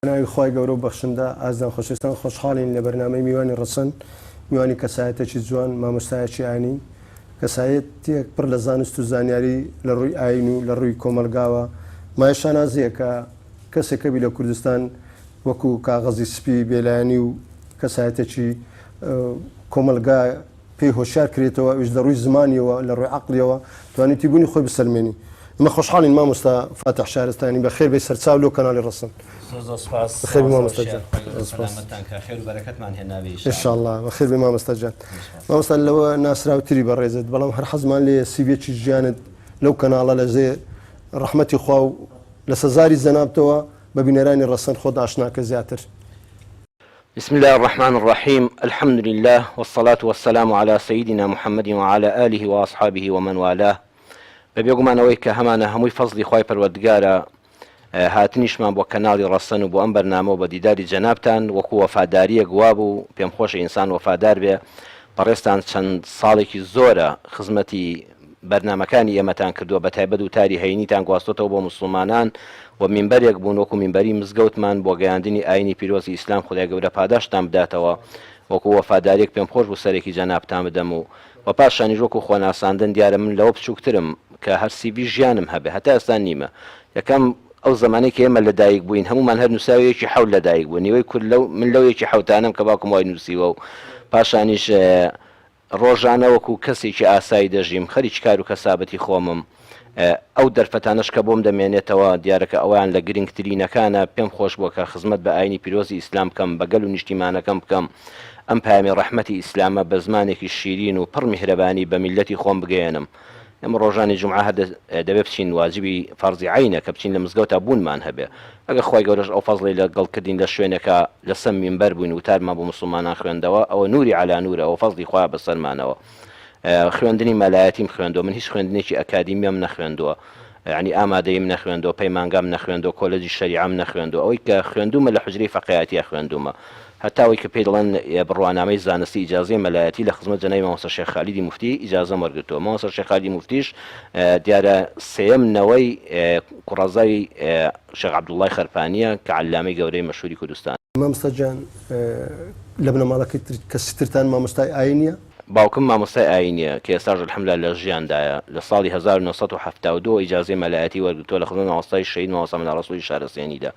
بەناوی خوای گەورە و بەخشندە، ئازیزان خۆشەویستان خۆشحاڵین لە بەرنامەی میوانی ڕەسەن، میوانی کەسایەتێکی جوان، مامۆستایەکی ئاینی، کەسایەتیەک پڕ لە زانست و زانیاری لە ڕووی ئاین و لە ڕووی کۆمەڵگاوە، مایەی شانازیە کە کەسێک هەبی لە کوردستان وەکو کاغەزی سپی بێلایەنی و کەسایەتێکی کۆمەڵگا پێی هۆشیار کرێتەوە ئەویش لە ڕووی زمانیەوە لە ڕووی عەقڵیەوە توانیتی بوونی خۆی بسەلمێنی. ئێمە خۆشحاڵین مامۆستا فاتح شارستانی بەخێر بێی سەرچاو لۆ کەناڵی ڕەسەن. زۆر زۆر سوپاس بەخێر بێی مامۆستا مامۆستا گیان جان. خوای گەورە سوپاس. سەلامەتتان کا خێر و بەرەکەتمان هێنابێ ان شاء ان شاء اللە. اللە بەخێر بێی مامۆستا جان. زۆر سوپاس. مامۆستا لەوە ناسراوتری بەڕێزت بەڵام هەر حەزمان لێیە سیڤیەکی ژیانت لەو کەناڵە لە ژێر ڕەحمەتی خوا و لەسەر زاری جەنابتەوە بە بینەرانی ڕەسەن خۆت ئاشناکە زیاتر. بسم اللە الرحمن الرحیم الحمد للە والصلاة والسلام علی سیدنا محمد وعلی آله واصحابه ومن والاه. بە بێگومان ئەوەی کە هەمانە هەمووی فەزڵی خوای پەروەردگارە هاتنیشمان بۆ کەناڵی ڕەسەن و بۆ ئەم بەرنامە و بە دیداری جەنابتان وەکو وەفاداریەک وابوو پێم خۆشە ئینسان وەفادار بێ بەڕێزتان چەند ساڵێکی زۆرە خزمەتی بەرنامەکانی ئێمەتان کردووە بەتایبەت وتاری هەینیتان گواستۆتەوە بۆ موسڵمانان و مینبەرێک بوون وەکو مینبەری مزگەوتمان بۆ گەیاندنی ئاینی پیرۆزی ئیسلام خودای گەورە پاداشتتان بداتەوە وەکو وەفاداریەک پێم خۆش بوو سەرێکی جەنابتان بدەم و وە پاشانیش وەکو خۆناساندن دیارە من لەوە بچوکترم کە هەر سیڤی ژیانم هەبێ هەتا ئێستا نیمە یەکەم ئەو زەمانەی کە ئێمە لەدایک بووین هەموومان هەر نووسراوە یەکی حەوت لەدایک بوو نیوەی کورد لەو من لەو یەکی حەوتانەم کە باوکم وای نووسیوە و پاشانیش ڕۆژانە وەکو کەسێکی ئاسایی دەژیم، خەریکی کار و کەسابەتی خۆمم، ئەو دەرفەتانەش کە بۆم دەمێنێتەوە دیارە کە ئەوەیان لە گرنگترینەکانە، پێم خۆش بووە کە خزمەت بە ئاینی پیرۆزی ئیسلام بکەم، بە گەل و نیشتیمانەکەم بکەم، ئەم پەیامی ڕەحمەتی ئیسلامە بە زمانێکی شیرین و پڕ میهرەبانی بە میللەتی خۆم بگەیەنم. ئێمە ڕۆژانی جومعە هەر دەبێ بچین واجبی فەرزی عەینە کە بچین لە مزگەوتا بوونمان هەبێ ئەگەر خوای گەورەش ئەو فەزڵی لە گەڵ کردین لە شوێنێکا لە سەر مینبەر بووین وتارمان بۆ موسڵمانان خوێندەوە ئەوە نوری عەلا نورە ئەوە فەزڵی خوایە بەسەرمانەوە خوێندنی مەلایەتیم خوێندووە من هیچ خوێندنێکی ئەکادیمیام نەخوێندووە یعنی ئامادەیم نەخوێندووە پەیمانگام نەخوێندووە کۆلێجی شەریعەم نەخوێندووە ئەوەی کە خوێندوومە لە حوجرەی فەقێیەتیە خوێندوومە هەتا ئەوەی کە پێی دەڵێن بڕوانامەی زانستی ئیجازەی مەلایەتی لە خزمەت جەنابی مامۆستا شێخ خالیدی موفتی ئیجازەم وەرگرتووە. مامۆستا شێخ خالیدی موفتیش دیارە سێیەم نەوەی کوڕەزای شێخ عەبدوڵڵای خەرپانییە کە عەللامەی گەورەی مەشهوری کوردستانە. مامۆستا گیان لە بنەماڵەکەی تر کەسی ترتان مامۆستای ئایینیە؟ باوکم مامۆستای ئایینیە کە ئێستاش الحمدللە لە ژیاندایە، لە ساڵی 1972 ئیجازەی مەلایەتی وەرگرتووە لە خزمەت مامۆستای شەهید مامۆستا مەلا ڕەسوڵی شارەسێنیدا.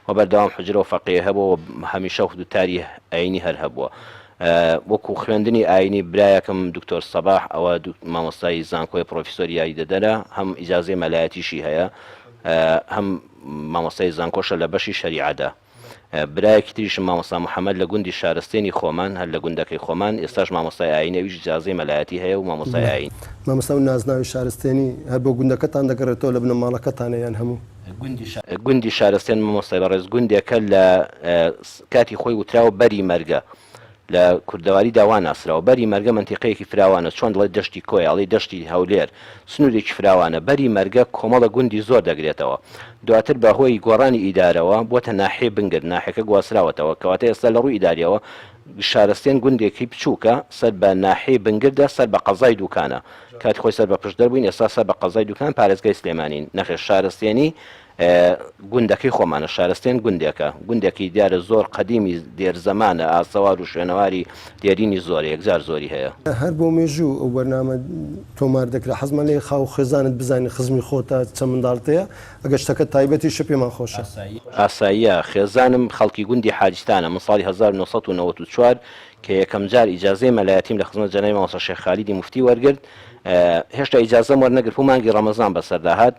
و بەردەوام حوجرە و فەقێ هەبووە و هەمیشە وتاری ئایینی هەر هەبووە. وەکو خوێندنی ئایینی برایەکم دکتۆر سەباح ئەوە مامۆستای زانکۆیە پڕۆفیسۆری یاریدەدەرە هەم ئیجازەی مەلایەتیشی هەیە هەم مامۆستای زانکۆشە لە بەشی شەریعەدا. برایەکی تریشم مامۆستا محەمەد لە گوندی شارستێنی خۆمان هەر لە گوندەکەی خۆمان ئێستاش مامۆستای ئایینە ئەویش ئیجازەی مەلایەتی هەیە و مامۆستای ئایین. مامۆستا ئەو نازناوی شارستێنی هەر بۆ گوندەکەتان دەگەڕێتەوە لە بنەماڵەکەتانە یان هەموو؟ گوندی شارستێن مامۆستای بەڕێز گوندێکە لە کاتی خۆی وتراوە بەری مەرگە لە کوردەواریدا وا ناسراوە بەری مەرگە مەنتیقەیەکی فراوانە چۆن دەڵێی دەشتی کۆیە ئەڵێی دەشتی هەولێر سنوورێکی فراوانە بەری مەرگە کۆمەڵە گوندی زۆر دەگرێتەوە دواتر بە هۆی گۆڕانی ئیدارەوە بۆتە ناحیەی بنگرد ناحیەکە گواستراوەتەوە کەواتە ئێستا لە ڕووی ئیداریەوە شارستێن گوندێکی بچووکە سەر بە ناحیەی بنگردە سەر بە قەزای دوکانە کاتی خۆی سەر بە پشدەر بووین ئێستا سەر بە قەزای دوکان پارێزگای سلێمانین نەخێر شارستێنی گوندەکەی خۆمانە شارستێن گوندێکە گوندێکی دیارە زۆر قەدیمی دێرزەمانە ئاسەوار و شوێنەواری دێرینی زۆرە یەکجار زۆری هەیە. هەر بۆ مێژوو ئەو بەرنامە تۆمار دەکرا حەزمان لێیە خاو خێزانت بزانین خزمی خۆتە چەند منداڵت هەیە ئەگەر شتەکە تایبەتیشە پێمان خۆشە. ئاساییە خێزانم خەڵکی گوندی حاجیتانە من ساڵی 1994 کە یەکەم جار ئیجازەی مەلایەتیم لە خزمەت جەنابی مامۆستا شێخ خالیدی موفتی وەرگرت هێشتا ئیجازەم وەرنەگرت بوو مانگی ڕەمەزان بەسەردا هات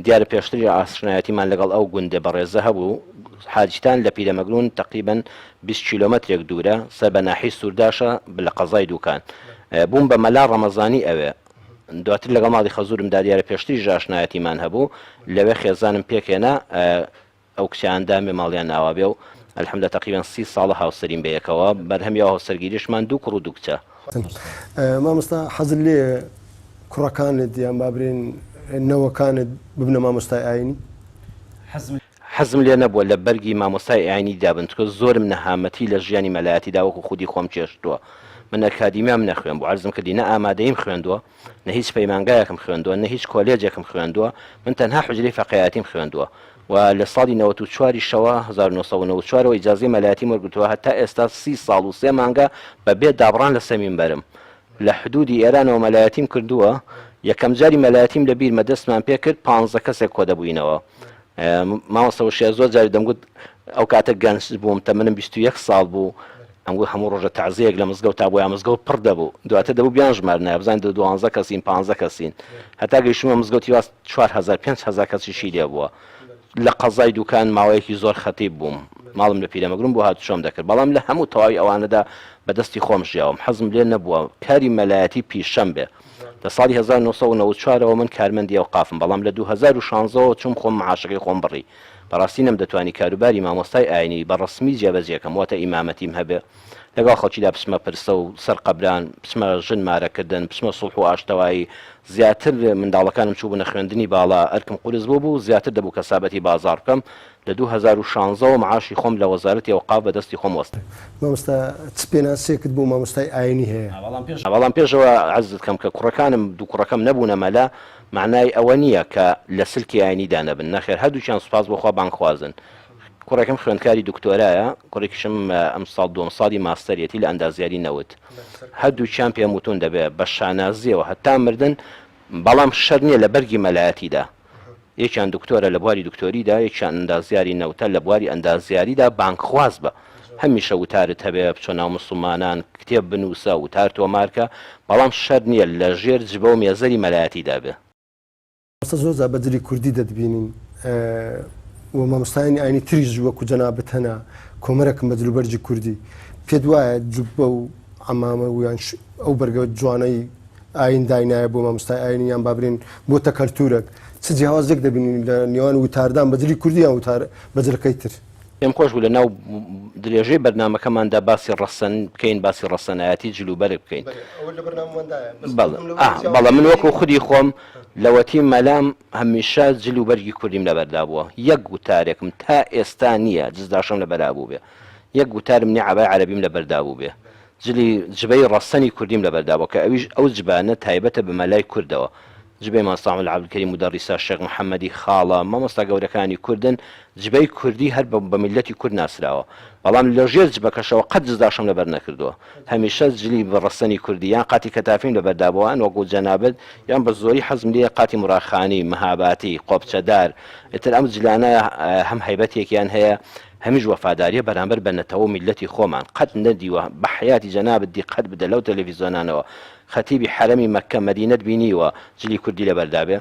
دیارە پێشتریش ئاشنایەتیمان لەگەڵ ئەو گوندە بەڕێزە هەبوو، حاجیتان لە پیرەمەگرون تەقریبەن 20 کیلۆمەترێک دوورە، سەر بە ناحیەی سورداشە لە قەزای دوکان. بووم بە مەلا ڕەمەزانی ئەوێ. دواتر لەگەڵ ماڵی خەزوورمدا دیارە پێشتریش ئاشنایەتیمان هەبوو، لەوێ خێزانم پێکهێنا، ئەو کچە ئەندامێ ماڵیان ئاوا بێ و الحمدللە تەقریبەن 30 ساڵە هاوسەرین بەیەکەوە، بەرهەمی ئەو هاوسەرگیریشمان دوو کوڕ و دوو کچە. مامۆستا حەزت لێیە کوڕەکانت یان با برێن نەوەکانت ببنە مامۆستای ئاینی؟ حەزم لێ نەبووە لە بەرگی مامۆستای ئاینی دا بن چونکە زۆرم نەهامەتی لە ژیانی مەلایەتیدا وەکو خودی خۆم چێشتووە من ئەکادیمیام نەخوێنبوو عەرزم کردی نە ئامادەییم خوێندووە نە هیچ پەیمانگایەکم خوێندووە نە هیچ کۆلێجێکم خوێندووە من تەنها حوجرەی فەقێیەتیم خوێندووە. و لە ساڵی 94 یشەوە 1994 ەوە ئیجازەی مەلایەتیم وەرگرتووە هەتا ئێستا 30 ساڵ و سێ مانگە بە بێ دابڕان لە سەر مینبەرم لە حدودی ئێرانەوە مەلایەتیم کردووە یەکەم جاری مەلایەتیم لە بیرمە دەستمان پێ کرد پانزە کەسێک کۆدەبووینەوە مامۆستا وشیار زۆر جاری دەمگوت ئەو کاتە گەنج بووم تەمەنم 21 ساڵ بوو ئەمگوت هەموو ڕۆژە تەعزیەیەک لە مزگەوت تا بۆیان مزگەوت پڕ دەبوو دواتر دەبوو بیان ژمارنایە بزانین دە دوانزە کەسین پانزە کەسین هەتا گەیشتمە مزگەوتی واز 4000 5000 کەسیشی لێ بووە لە قەزای دوکان ماوەیەکی زۆر خەتیب بووم ماڵم لە پیرەمەگرون بۆ هاتوچۆم دەکرد بەڵام لە هەموو تەواوی ئەوانەدا بە دەستی خۆم ژیاوم حەزم لێ نەبووە کاری مەلایەتی پیشەم بێ لە ساڵی 1994 ەوە من کارمەندی ئەوقافم بەڵام لە 2016 ەوە چووم خۆم معاشەکەی خۆم بڕی بەڕاستی نەمدەتوانی کاروباری مامۆستای ئاینی بە ڕەسمی جێبەجێ کەم واتە ئیمامەتیم هەبێ لەگەڵ خەڵکیدا بچمە پرسە و سەر قەبران بچمە ژن مارەکردن بچمە سوڵح و ئاشتەوایی زیاتر منداڵەکانم چووبوونە خوێندنی باڵا ئەرکم قورس بووبوو زیاتر دەبوو کەسابەتی بازاڕ بکەم لە 2016 ەوە معاشی خۆم لە وەزارەتی ئەوقاف بە دەستی خۆم وەستا. مامۆستا چ پێناسەیەکت بۆ مامۆستای ئاینی هەیە؟ بەڵام پێشەوە عەرزت کەم کە کوڕەکانم دوو کوڕەکەم نەبوونە مەلا مەعنای ئەوە نییە کە لە سلکی ئاینیدا نەبن، نەخێر هەردووکیان سوپاس بۆ خوا بانگخوازن. کوڕێکم خوێندکاری دکتۆرایە، کوڕێکیشم ئەمساڵ دووەم ساڵی ماستەریەتی لە ئەندازیاری نەوت. هەردووکیان پێم وتوون دەبێ بە شانازییەوە هەتا مردن، بەڵام شەرت نییە لە بەرگی مەلایەتیدا. یەکیان دکتۆرە لە بواری دکتۆریدا، یەکیان ئەندازیاری نەوتە لە بواری ئەندازیاریدا، بانگخواز بە. هەمیشە وتارت هەبێ، بچۆ ناو مسوڵمانان، کتێب بنووسە، وتار تۆمارکە، بەڵام شەرت نییە لە ژێر جبە و مێزەری مەلایەتیدا بێ. مامۆستا زۆر جار بە جلی کوردی دەتبینین و مامۆستایانی ئاینی تریش وەکو جەنابت هەنە کۆمەرەکم بە جلوبەرگی کوردی پێت وایە جوببە و عەمامە و یان ئەو بەرگە جوانەی ئاین داینایە بۆ مامۆستای ئاینی یان با برێن بۆتە کەلتورەک چ جیاوازێک دەبینین لە نێوان وتاردان بە جلی کوردی یان وتار بە جلەکەی تر؟ پێم خۆش بوو لە ناو درێژەی بەرنامەکەماندا باسی ڕەسەن بکەین، باسی ڕەسەنایەتی جلوبەرگ بکەین. بەڵێ من وەکو خودی خۆم لەوەتی مەلام هەمیشە جل و بەرگی کوردیم لەبەردا بووە، یەک وتارێکم تا ئێستا نییە جزداشەم لەبەرا بووبێ، یەک وتارم نییە عەبای عەرەبیم لەبەردا بووبێ، جلی جبەی ڕەسەنی کوردیم لەبەردا بووە کە ئەویش ئەو جبانە تایبەتە بە مەلای کوردەوە، جبەی مامۆستا عەمەل عەبدولکەریم مودەڕیسە، شێخ محەمەدی خاڵە، مامۆستا گەورەکانی کوردن، جبەی کوردی هەر بە میللەتی کورد ناسراوە، بەڵام لە ژێر جبەکەشەوە قەت جزداشەم لەبەر نەکردووە، هەمیشە جلی ڕەسەنی کوردی یان قاتی کەتافیم لەبەردا بووە، یان وەکو جەنابت یان بە زۆری حەزم لێیە قاتی موراخانی، مهاباتی، قۆپچەدار، ئیتر ئەم جلانە هەم هەیبەتێکیان هەیە، هەمیش وەفاداریە بەرامبەر بە نەتەوە و میللەتی خۆمان، قەت نەدیوە، بە حەیاتی جەنابت دیقەت بدە لەو تەلەفیزۆنانەوە خەتیبی حەرەمی مەککە مەدینەت بینیوە جلی کوردی لەبەردابێ؟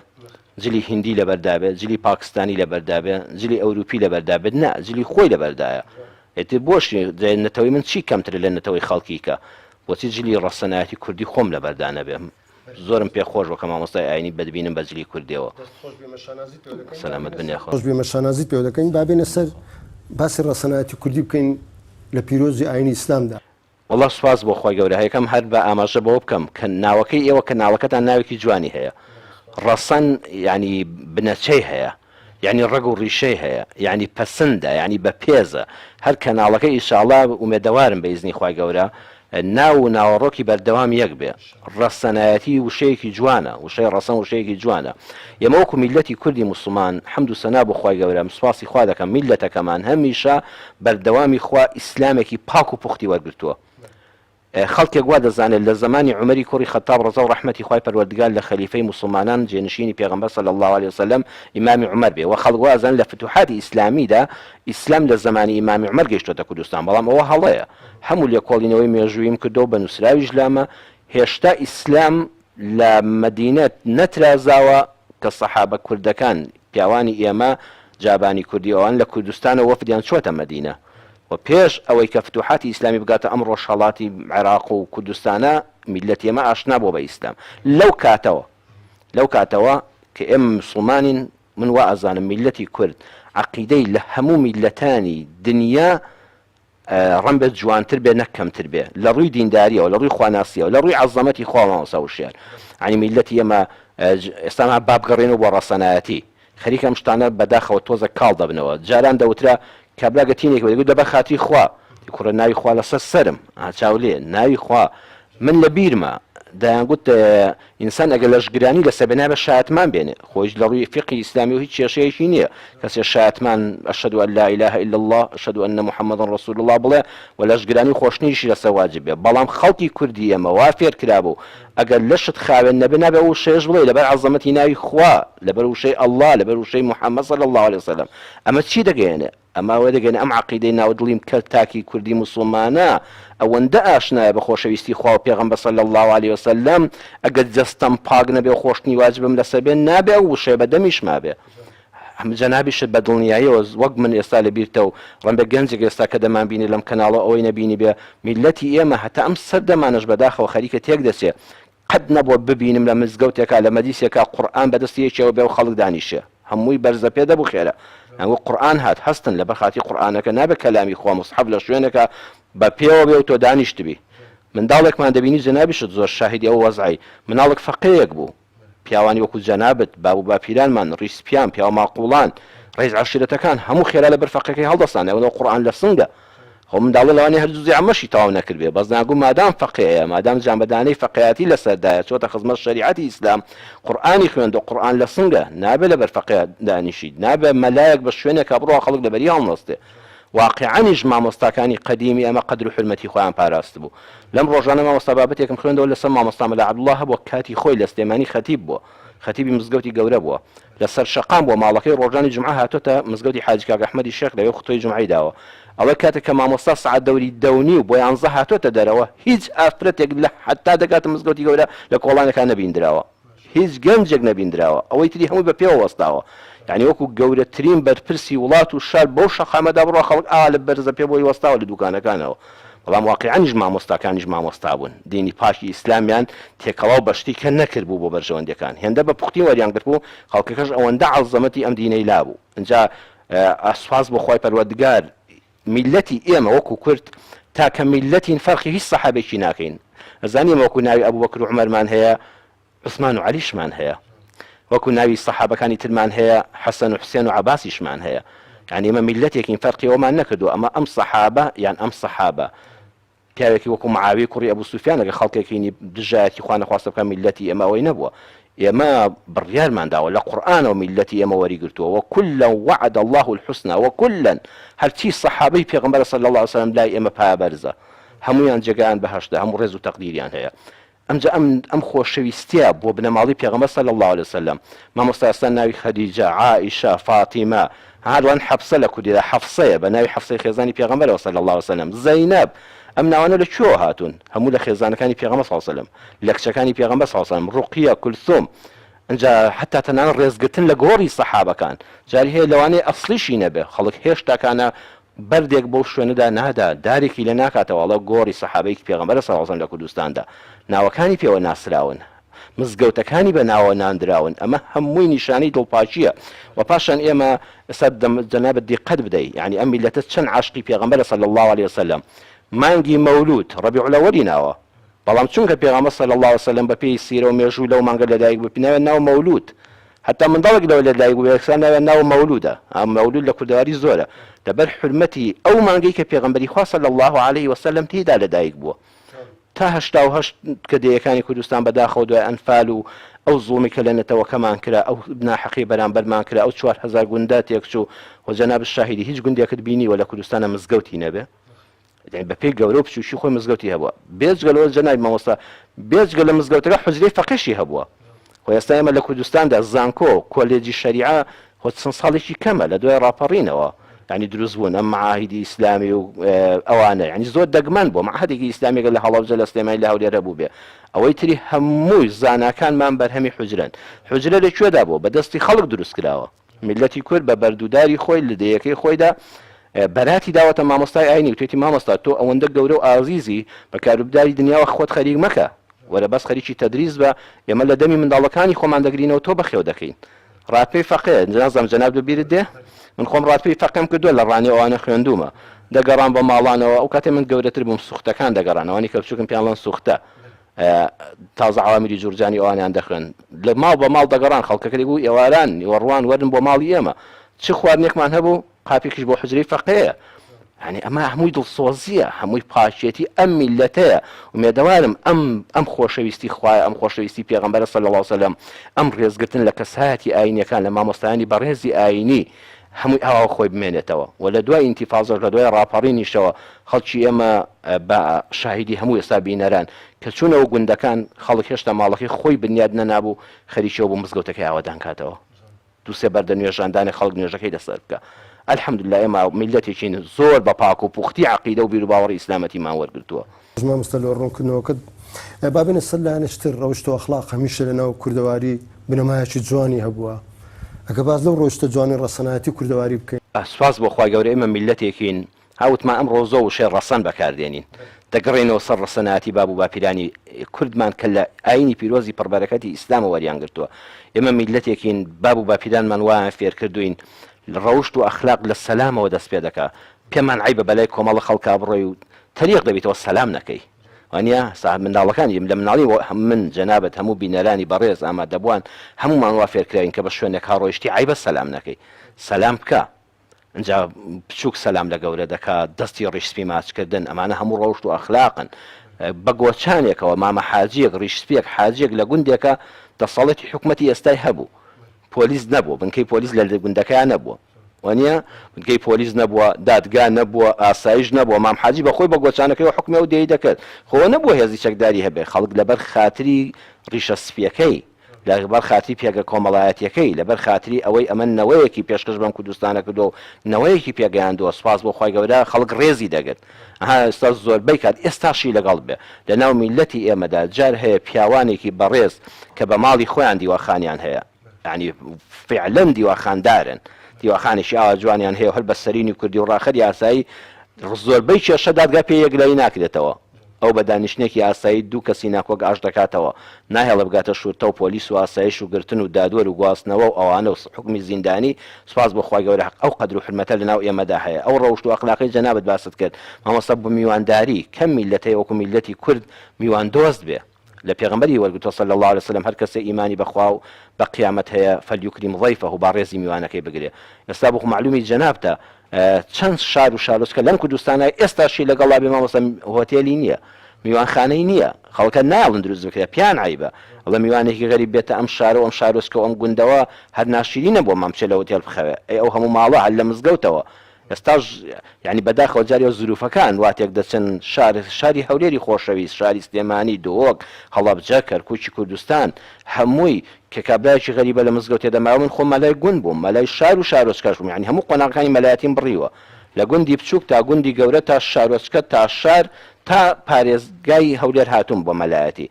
جلی هیندی لەبەردابێ؟ جلی پاکستانی لەبەردابێ؟ جلی ئەوروپی لەبەردابێت؟ نا جلی خۆی لەبەردایە ئیتر بۆچی نەتەوەی من چی کەمترە لە نەتەوەی خەڵکی کە بۆچی جلی ڕەسەنایەتی کوردی خۆم لەبەردا نەبێ؟ زۆرم پێ خۆش بوو کە مامۆستای ئاینی بتبینم بە جلی کوردیەوە. دەست خۆش بێ ئێمە شانازیت پێوە دەکەین. سەلامەت بن یاخوا. خۆش بێ ئێمە شانازیت پێوە دەکەین. با بێینە سەر باسی ڕەسەنایەتی کوردی بکەین لە پیرۆزی ئاینی ئیسلامدا. وەڵا سوپاس بۆ خوای گەورە یەکەم هەر بە ئاماژە بەوە بکەم کە ناوەکەی ئێوە کەناڵەکەتان ناوێکی جوانی هەیە ڕەسەن یانی بنەچەی هەیە یانی ڕەگ و ڕیشەی هەیە یانی پەسندە یانی بەپێزە هەر کەناڵەکە ئیشاڵا ئومێدەوارم بە ئیزنی خوای گەورە ناو و ناوەڕۆکی بەردەوام یەک بێ ڕەسەنایەتی وشەیەکی جوانە وشەی ڕەسەن وشەیەکی جوانە ئێمە وەکو میللەتی کوردی موسڵمان حەمد و سەنا بۆ خوای گەورە سوپاسی خوا دەکەم میللەتەکەمان هەمیشە بەردەوامی خوا ئیسلامێکی پاک و پوختی وەرگرتووە خەڵکێک وا دەزانێت لە زەمانی عومەری کوڕی خەتاب ڕەزا و ڕەحمەتی خوای پەروەردگار لە خەلیفەی موسڵمانان جێنشینی پێغەمبەر صلی اللە علیە وسلم ئیمامی عومەر بێ وە خەڵک وا ئەزانێت لە فتوحاتی ئیسلامیدا ئیسلام لە زەمانی ئیمامی عومەر گەیشتۆتە کوردستان بەڵام ئەوە هەڵەیە هەموو لێکۆڵینەوەی مێژووییم کردووە و بە نووسراویش لامە هێشتا ئیسلام لە مەدینە نەترازاوە کە سەحابە کوردەکان پیاوانی ئێمە جابانی کوردی ئەوان لە کوردستانەوە وەفدیان چۆتە مەدینە و پێش ئەوەی کە فتوحاتی ئیسلامی بگاتە ئەم ڕۆژهەڵاتی عێراق و کوردستانە میللەتی ئێمە ئاشنا بووە بە ئیسلام لەو کاتەوە لەو کاتەوە کە ئێمە مسوڵمانین من وا ئەزانم میللەتی کورد عەقیدەی لە هەموو میللەتانی دنیا ڕەنبێ جوانتر بێ نەک کەمتر بێ لە ڕووی دینداریەوە لە ڕووی خواناسیەوە لە ڕووی عەزەمەتی خوا مامۆستا وشیار یانی میللەتی ئێمە ئێستا ما با بگەڕێنەوە بۆ ڕەسەنایەتی خەریکە ئەم شتانە بەداخەوە تۆزە کاڵ دەبنەوە جاران دەوترا کابرا گە تینێک بێ دەگوت لەبەر خاتری خوا کوڕە ناوی خوا لەسەر سەرم ئا چاو لێ ناوی خوا من لە بیرمە. دەیانگوت ئینسان ئەگەر لەشگرانی لەسەر بێ نابێ شایەتمان بێنێ، خۆیش لە ڕووی فیقهی ئیسلامیەوە هیچ کێشەیەکی نییە کەسێ شایەتمان اشهد ان لا اله الا اللە اشهد ان محمدا رسول اللە بڵێ و لەشگرانی و خۆشتنیشی لەسەر واجب بێ، بەڵام خەڵکی کوردی ئێمە وا فێر کرابوو ئەگەر لەشت خاوێن نەبێ نابێ ئەو وشەیەش بڵێی لەبەر عەزەمەتی ناوی خوا، لەبەر وشەی اللە، لەبەر وشەی محمد صلی اللە علیە وسلم، ئەمە چی دەگەیەنێ؟ ئەمە ئەوە دەگەیەنێ ئەم عەقیدەی ناو دڵیم کە تاکی کوردی موسوڵمانە ئەوەندە ئاشنایە بە خۆشەویستی خوا و پێغەمبەر صلی اللە علیە وسلم ئەگەر جەستەم پاک نەبێ و خۆشتنی واجبم لەسەر بێ نابێ ئەو وشەیە بە دەمیشما بێ. ئەم جەنابیشت بە دڵنیاییەوە وەک من ئێستا لە بیرتە و ڕەنبێ گەنجێک ئێستا کە دەمانبینێ لەم کەناڵە ئەوەی نەبینیبێ میللەتی ئێمە هەتا ئەم سەردەمانەش بەداخەوە خەریکە تێک دەچێ قەت نەبووە ببینم لە مزگەوتێکا لە مەجلیسێکا قورئان بە دەستی یەکێوە بێ و خەڵک دانیشێ هەمووی بەرزە پێ دەبوو خێرا ئەنگۆ قورئان هات هەستن لەبەر خاتری قورئانەکە نابێ کەلامی خوا موسحەف لە شوێنێکا بە پێوە بێ و تۆ دانیشتبی منداڵێکمان دەبینی جەنابیشت زۆر شاهیدی ئەو وەزعەی مناڵێک فەقێیەک بوو پیاوانی وەکو جەنابت باب و باپیرانمان ڕیش سپیان پیاو ماقوڵان ڕیز عەشیرەتەکان هەموو خێرا لەبەر فەقێکەی هەڵدەستان ئەوەنە قورئان لە سنگە خۆ منداڵە لەوانەیە هەر جوزی عەمەشی تەواو نەکردبێ بەس ناگو مادام فەقێیە مادام جامەدانەی فەقێیاتی لەسەردایە چۆتە خزمەت شەریعەتی ئیسلام قورئانی خوێندوە قورئان لە سنگە نابێ لەبەر فەقێ دانیشیت نابێ مەلایەک بە شوێنێکا بڕوا خەڵک لەبەری هەڵنەستێ واقیعەنیش مامۆستاکانی قەدیمی ئێمە قەدر و حورمەتی خۆیان پاراستبوو لەم ڕۆژانە مامۆستا بابەتێکم خوێندەوە لەسەر مامۆستا مەلا عەبدوڵا هەبووە کاتی خۆی لە سلێمانی خەتیب بووە خەتیبی مزگەوتی گەورە بووە لە سەر شەقام بووە ماڵەکەی ڕۆژانی جومعە هاتۆتە مزگەوتی حاجی کاک ئەحمەدی شێخ لەوێ خوتبەی جومعەی داوە ئەڵێ کاتێک کە مامۆستا سەعات دەوری دە و نیو بۆ یانزە هاتۆتە دەرەوە هیچ ئافرەتێک لە حەتا دەگاتە مزگەوتی گەورە لە کۆڵانێکا نەبیندراوە هیچ گەنجێک نەبیندراوە ئەوەی تری هەمووی بە پێوە وەستاوە یانی وەکو گەورەترین بەرپرسی وڵات و شار بەو شەقامەدا بڕوا خەڵک ئاوا لە بەرزە پێ بۆی وەستاوە لە دوکانەکانەوە بەڵام واقیعەنیش مامۆستاکانیش مامۆستا بوون دینی پاکی ئیسلامیان تێکەڵاو بە شتی کە نەکردبوو بۆ بەرژەوەندیەکان هێندە بە پوختی وەریان گرتبوو خەڵکەکەش ئەوەندە عەزەمەتی ئەم دینەی لابوو ئینجا سوپاس بۆ خوای پەروەردگار میللەتی ئێمە وەکو کورد تاکە میللەتین فەرقی هیچ سەحابێکی ناکەین ئەزانی ئێمە وەکو ناوی ئەبوبەکر و عومەرمان هەیە عوسمان و عەلیشمان هەیە وەکو ناوی سەحابەکانی ترمان هەیە حەسەن و حوسێن و عەباسیشمان هەیە یعنی ئێمە میللەتێکین فەرقی ئەومان نەکردووە ئەمە ئەم سەحابە یان ئەم سەحابە پیاوێکی وەکو معاویەی کوڕی ئەبو سوفیان ئەگەر خەڵکێک هینی دژایەتی خوا نەخواستە بکا میللەتی ئێمە ئەوەی نەبووە ئێمە بڕیارمان داوە لە قورئانەوە میللەتی ئێمە وەریگرتووە وکلا وعد اللە الحسنی وکلا هەرچی سەحابەی پێغەمبەرە صلی اللە علیە وسلم لای ئێمە پایەبەرزە هەموویان جێگایان بەهەشتە هەموو ڕێز و تەقدیریان هەیە ئەمجا ئەم ئەم خۆشەویستیە بۆ بنەماڵەی پێغەمبەر صلی اللە علیە وسلم مامۆستا ئێستا ناوی خەدیجە عائیشە فاتیمە ها دەڵێن حەفسە لە کوردیدا حەفسەیە بە ناوی حەفسەی خێزانی پێغەمبەرەوە صلی اللە علیە وسلم زەینەب ئەم ناوانە لە کوێوە هاتوون هەموو لە خێزانەکانی پێغەمبەر صلی اللە علیە وسلم لە کچەکانی پێغەمبەر صلی اللە علیە وسلم ڕوقیە کلثوم ئینجا حتا تەنانەت ڕێزگرتن لە گۆڕی سەحابەکان جاری هەیە لەوانەیە ئەسڵیشی نەبێ خەڵک هێشتاکانە بەردێک بەو شوێنەدا نادا، دارێکی لێ ناکاتەوە، ئەڵێ گۆڕی سەحابەیەکی پێغەمبەرە صلی اللە علیە وسلم لە کوردستاندا ناوەکانی پێوە ناسراون، مزگەوتەکانی بە ناوەوە ناندراون، ئەمە هەمووی نیشانەی دڵپاکییە و پاشان ئێمە ئێستا جەنابت دیقەت بدەی یانی ئەم میللەتە چەند عاشقی پێغەمبەرە صلی اللە علیە وسلم مانگی مەولود ڕەبیع الاولی ناوە بەڵام چونکە پێغەمبەر صلی اللە علیە وسلم بە پێی سیرە و مێژوو لەو مانگە لەدایک بوو ناویان ناوە مەولود هەتا منداڵێک لەوە لەدایک بوو یەکسەر ناویان ناوە مەولودە ئەم مەولود لە کوردەواری زۆرە لەبەر حورمەتی ئەو مانگەی کە پێغەمبەری خوا صلی اللە علیه وسلم تێیدا لەدایک بووە تا 88 کە دێیەکانی کوردستان بەداخەوە دوای ئەنفال و ئەو زوڵمی کە لە نەتەوەکەمان کرا ئەو ناحەقی بەرامبەرمان کرا ئەو 4000 گوندە تێکچوو و جەناب شاهیدی هیچ گوندێکت بینیوە لە کوردستانە مزگەوتی نەبێ یانی بە پێی گەورە و بچووکی خۆی مزگەوتی هەبووە بێجگە لەوە جەنابی مامۆستا بێجگە لە مزگەوتەکە حوجرەی فەقێشی هەبووە خۆ ئێستا ئێمە لە کوردستاندا زانکۆ کۆلێجی شەریعە خۆ چەند ساڵێکی کەمە لە دوای ڕاپەڕینەوە یعنی دروست بوون ئەم معاهیدی ئیسلامی و ئەوانە یعنی زۆر دەگمەن بووە معهدێکی ئیسلامیەکە لە هەڵەبجە لە سلێمانی لە هەولێر هەبوو بێ ئەوەی تری هەمووی زاناکانمان بەرهەمی حوجرەن حوجرە لە کوێدا بووە بە دەستی خەڵک دروست کراوە میللەتی کورد بە بەردوداری خۆی لە دێیەکەی خۆیدا بەراتی داوەتە مامۆستای ئاینی وتێتی مامۆستا تۆ ئەوەندە گەورە و ئازیزی بە کاروبداری دنیاوە خۆت خەریک مەکە وەرە بەس خەریکی تەدریس بە ئێمە لە دەمی منداڵەکانی خۆمان دەگرینەوە تۆ بەخێو دەکەین ڕاتپێی فەقێ نازانم جەنابت بە بیرت دێ من خۆم ڕاتپێی فەقێم کردووە لە ڕانیە ئەوانە خوێندوومە دەگەڕام بە ماڵانەوە ئەو کاتێ من گەورەتر بووم سوختەکان دەگەڕان ئەوانی کە بچووکن پێیان ڵێن سوختە تازە عەوامیری جورجانی ئەوانیان دەخوێند لە ماڵ بە ماڵ دەگەڕان خەڵکەکە دەیگوت ئێواران نیوەڕوان وەرن بۆ ماڵی ئێمە چ خواردنێکمان هەبوو قاپێکیش بۆ حوجرەی فەقێیە. یانی ئەمە هەمووی دڵسۆزییە، هەمووی پاکێتی ئەم میللەتەیە، ئومێدەوارم ئەم ئەم خۆشەویستی خوایە، ئەم خۆشەویستی پێغەمبەرە صلی اللە وسلم، ئەم ڕێزگرتن لە کەسایەتی ئایینیەکان، لە مامۆستایانی بەڕێزی ئایینی، هەمووی ئاوا خۆی بمێنێتەوە و لە دوای ئینتیفازەش، لە دوای ڕاپەڕینیشەوە خەڵکی ئێمە بە شاهیدی هەموو ئێستا بینەران کە چوونەوە گوندەکان، خەڵک هێشتا ماڵەکەی خۆی بنیاد نەنابوو، خەریکی ئەوە بوو مزگەوتەکەی ئاوەدان کاتەوە. دوو سێ بەردە نوێژان دانێ خەڵک نوێژەکەی لەسەر بکا الحمدللە ئێمە میللەتێکین زۆر بە پاک و پوختی عەقیدە و بیروباوەڕی ئیسلامەتیمان وەرگرتووە. مامۆستا لۆ ڕوونکردنەوەکەت با بێینە سەر لایەنێکی تر ڕەوشت و ئەخلاق هەمیشە لە ناو کوردەواری بنەمایەکی جوانی هەبووە ئەگەر باس لەو ڕۆیشتە جوانی ڕەسەنایەتی کوردەواری بکەین. سوپاس بۆ خوای گەورە ئێمە میللەتێکین ها وتمان ئەمڕۆ زۆر وشەی ڕەسەن بەکار دێنین، دەگەڕێینەوە سەر ڕەسەنایەتی باب و باپیرانی کوردمان کە لە ئایینی پیرۆزی پڕبەرەکەتی ئیسلامەوە وەریان گرتووە. ئێمە میللەتێکین باب و باپیرانمان وایان فێرکردووین ڕەوشت و ئەخلاق لە سەلامەوە دەست پێ دەکا. پێمان عەیبە بەلای کۆمەڵە خەڵکا بڕۆی و تەریق دەبیتەوە سەلام نەکەی. وانیە؟ سا منداڵەکانی لە مناڵی من جەنابت هەموو بینەرانی بەڕێز ئامادەبووان هەموومان وا فێرکراوین کە بە شوێنێکا ڕۆیشتی عەیبە سەلام نەکەی. سەلام بکە. ئینجا بچووک سەلام لە گەورە دەکا، دەستی ڕیش سپی ماچ کردن، ئەمانە هەموو ڕەوشت و ئەخلاقن. بە گۆچانێکەوە مامە حاجییەک، ڕیش سپییەک، حاجییەک لە گوندێکا دەسەڵەتی حکومەتی ئێستای هەبوو. پۆلیس نەبووە، بنکەی پۆلیس لە گوندەکەیا نەبووە. وانییە؟ بنکەی پۆلیس نەبووە، دادگا نەبووە، ئاسایش نەبووە، مام حاجی بە خۆی بە گۆچانەکەیەوە حوکمی ئەو دێی دەکرد. خۆ نەبووە هێزی چەکداری هەبێ، خەڵک لەبەر خاتری ڕیشە سپییەکەی، لەبەر خاتری پێگە کۆمەڵایەتیەکەی، لەبەر خاتری ئەوەی ئەمە نەوەیەکی پێشکەش بەم کوردستانە کردووە و نەوەیەکی پێگەیاندووە، سوپاس بۆ خوای گەورە خەڵک ڕێزی دەگرت. ئەها ئێستا زۆربەی کات ئێستاشی لەگەڵ بێ لەناو میللەتی ئێمەدا جار هەیە پیاوانێکی بەڕێز کە بە ماڵی خۆیان دیواخانیان هەیە، یانی فیعلەن دیواخاندارن، دیواخانێکی ئاوا جوانیان هەیە و هەر بە سەرینی کوردی و ڕاخەری ئاسایی زۆربەی کێشە دادگا پێ یەکلایی ناکرێتەوە. ئەو بە دانیشتنێکی ئاسایی دوو کەسی ناکۆک ئاشت دەکاتەوە، ناهێڵێ بگاتە شورتە و پۆلیس و ئاسایش و گرتن و دادوەر و گواستنەوە و ئەوانە و حوکمی زیندانی، سوپاس بۆ خوای گەورە هەق ئەو قەدر و حورمەتە لەناو ئێمەدا هەیە، ئەو ڕەوشت و ئەخلاقەی جەنابت باست کرد مامۆستا بۆ میوانداری، کەم میللەت هەیە وەکو میللەتی کورد میواندۆست بێ. لە پێغەمبەری وەرگرتووە صلی اللە علیە وسلم هەر کەسێ ئیمانی بە خوا و بە قیامەت هەیە فلیکرم ضیفه با ڕێزی میوانەکەی بگرێ ئێستا بۆ مەعلومی جەنابتە چەند شار و شارۆچکە لەم کوردستانە ئێستاشی لەگەڵا بێ مامۆستا هۆتێلی نییە میوانخانەی نییە خەڵکە نایەڵن دروست بکرێ پیان عیبە ئەڵێ میوانێکی غەریب بێتە ئەم شارە و ئەم شارۆچکە و ئەم گوندەوە هەر ناشیرینە بۆ مام بچێ لە هۆتێل بخەوێ ئەی ئەو هەموو ماڵە هەر لە مزگەوتەوە ئێستاش یانی بەداخەوە جارێ زروفەکان وا تێک دەچن شار شاری هەولێری خۆشەویست شاری سلێمانی دهۆک هەڵەبجە کەرکوکی کوردستان هەمووی کە کابرایەکی غەریبە لە مزگەوتێ دەمایەوە من خۆم مەلای گوند بووم مەلای شار و شارۆچکەش بووم یانی هەموو قۆناغەکانی مەلایەتیم بڕیوە لە گوندی بچوک تا گوندی گەورە تا شارۆچکە تا شار تا پارێزگای هەولێر هاتووم بۆ مەلایەتی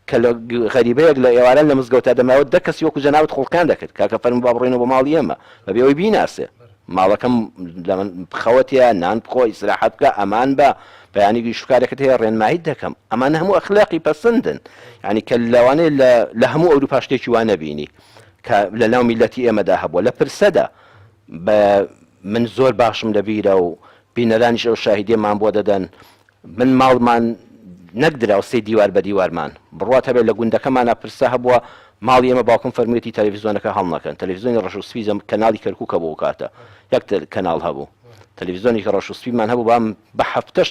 کە لە غەریبەیەک لە ئێواران لە مزگەوتا دەمایەوە دە کەسی وەکو جەنابت خوڵقیان دەکرد کاکە فەرموو با بڕۆینەوە بۆ ماڵی ئێمە بەبێ ئەوەی بیناسێ ماڵەکەم لە من بخەوە تێیا نان بخۆ ئیسراحەت بکە ئەمان بە بەیانی ئیش و کارێکت هەیە ڕێنماییت دەکەم ئەمانە هەموو ئەخلاقی پەسندن یعنی کە لەوانەیە لە لە هەموو ئەوروپا شتێکی وا نەبینی کە لە ناو میلەتی ئێمەدا هەبووە لە پرسەدا بە من زۆر باشم لەبیرە و بینەرانیش ئەو شاهیدیەمان بۆ دەدەن من ماڵمان نەک دراوسێی دیوار بە دیوارمان، بڕوات هەبێت لە گوندەکەمانا پرسە هەبووە، ماڵی ئێمە باوکم فەرموویەتی تەلەفیزۆنەکە هەڵنەکەن، تەلەفیزۆنی ڕەش و سپی جەم کەناڵی کەرکوک هەبوو ئەو کاتە یەک کەناڵ هەبوو، تەلەفیزۆنێکی ڕەش و سپیمان هەبوو بام بە هەفتەش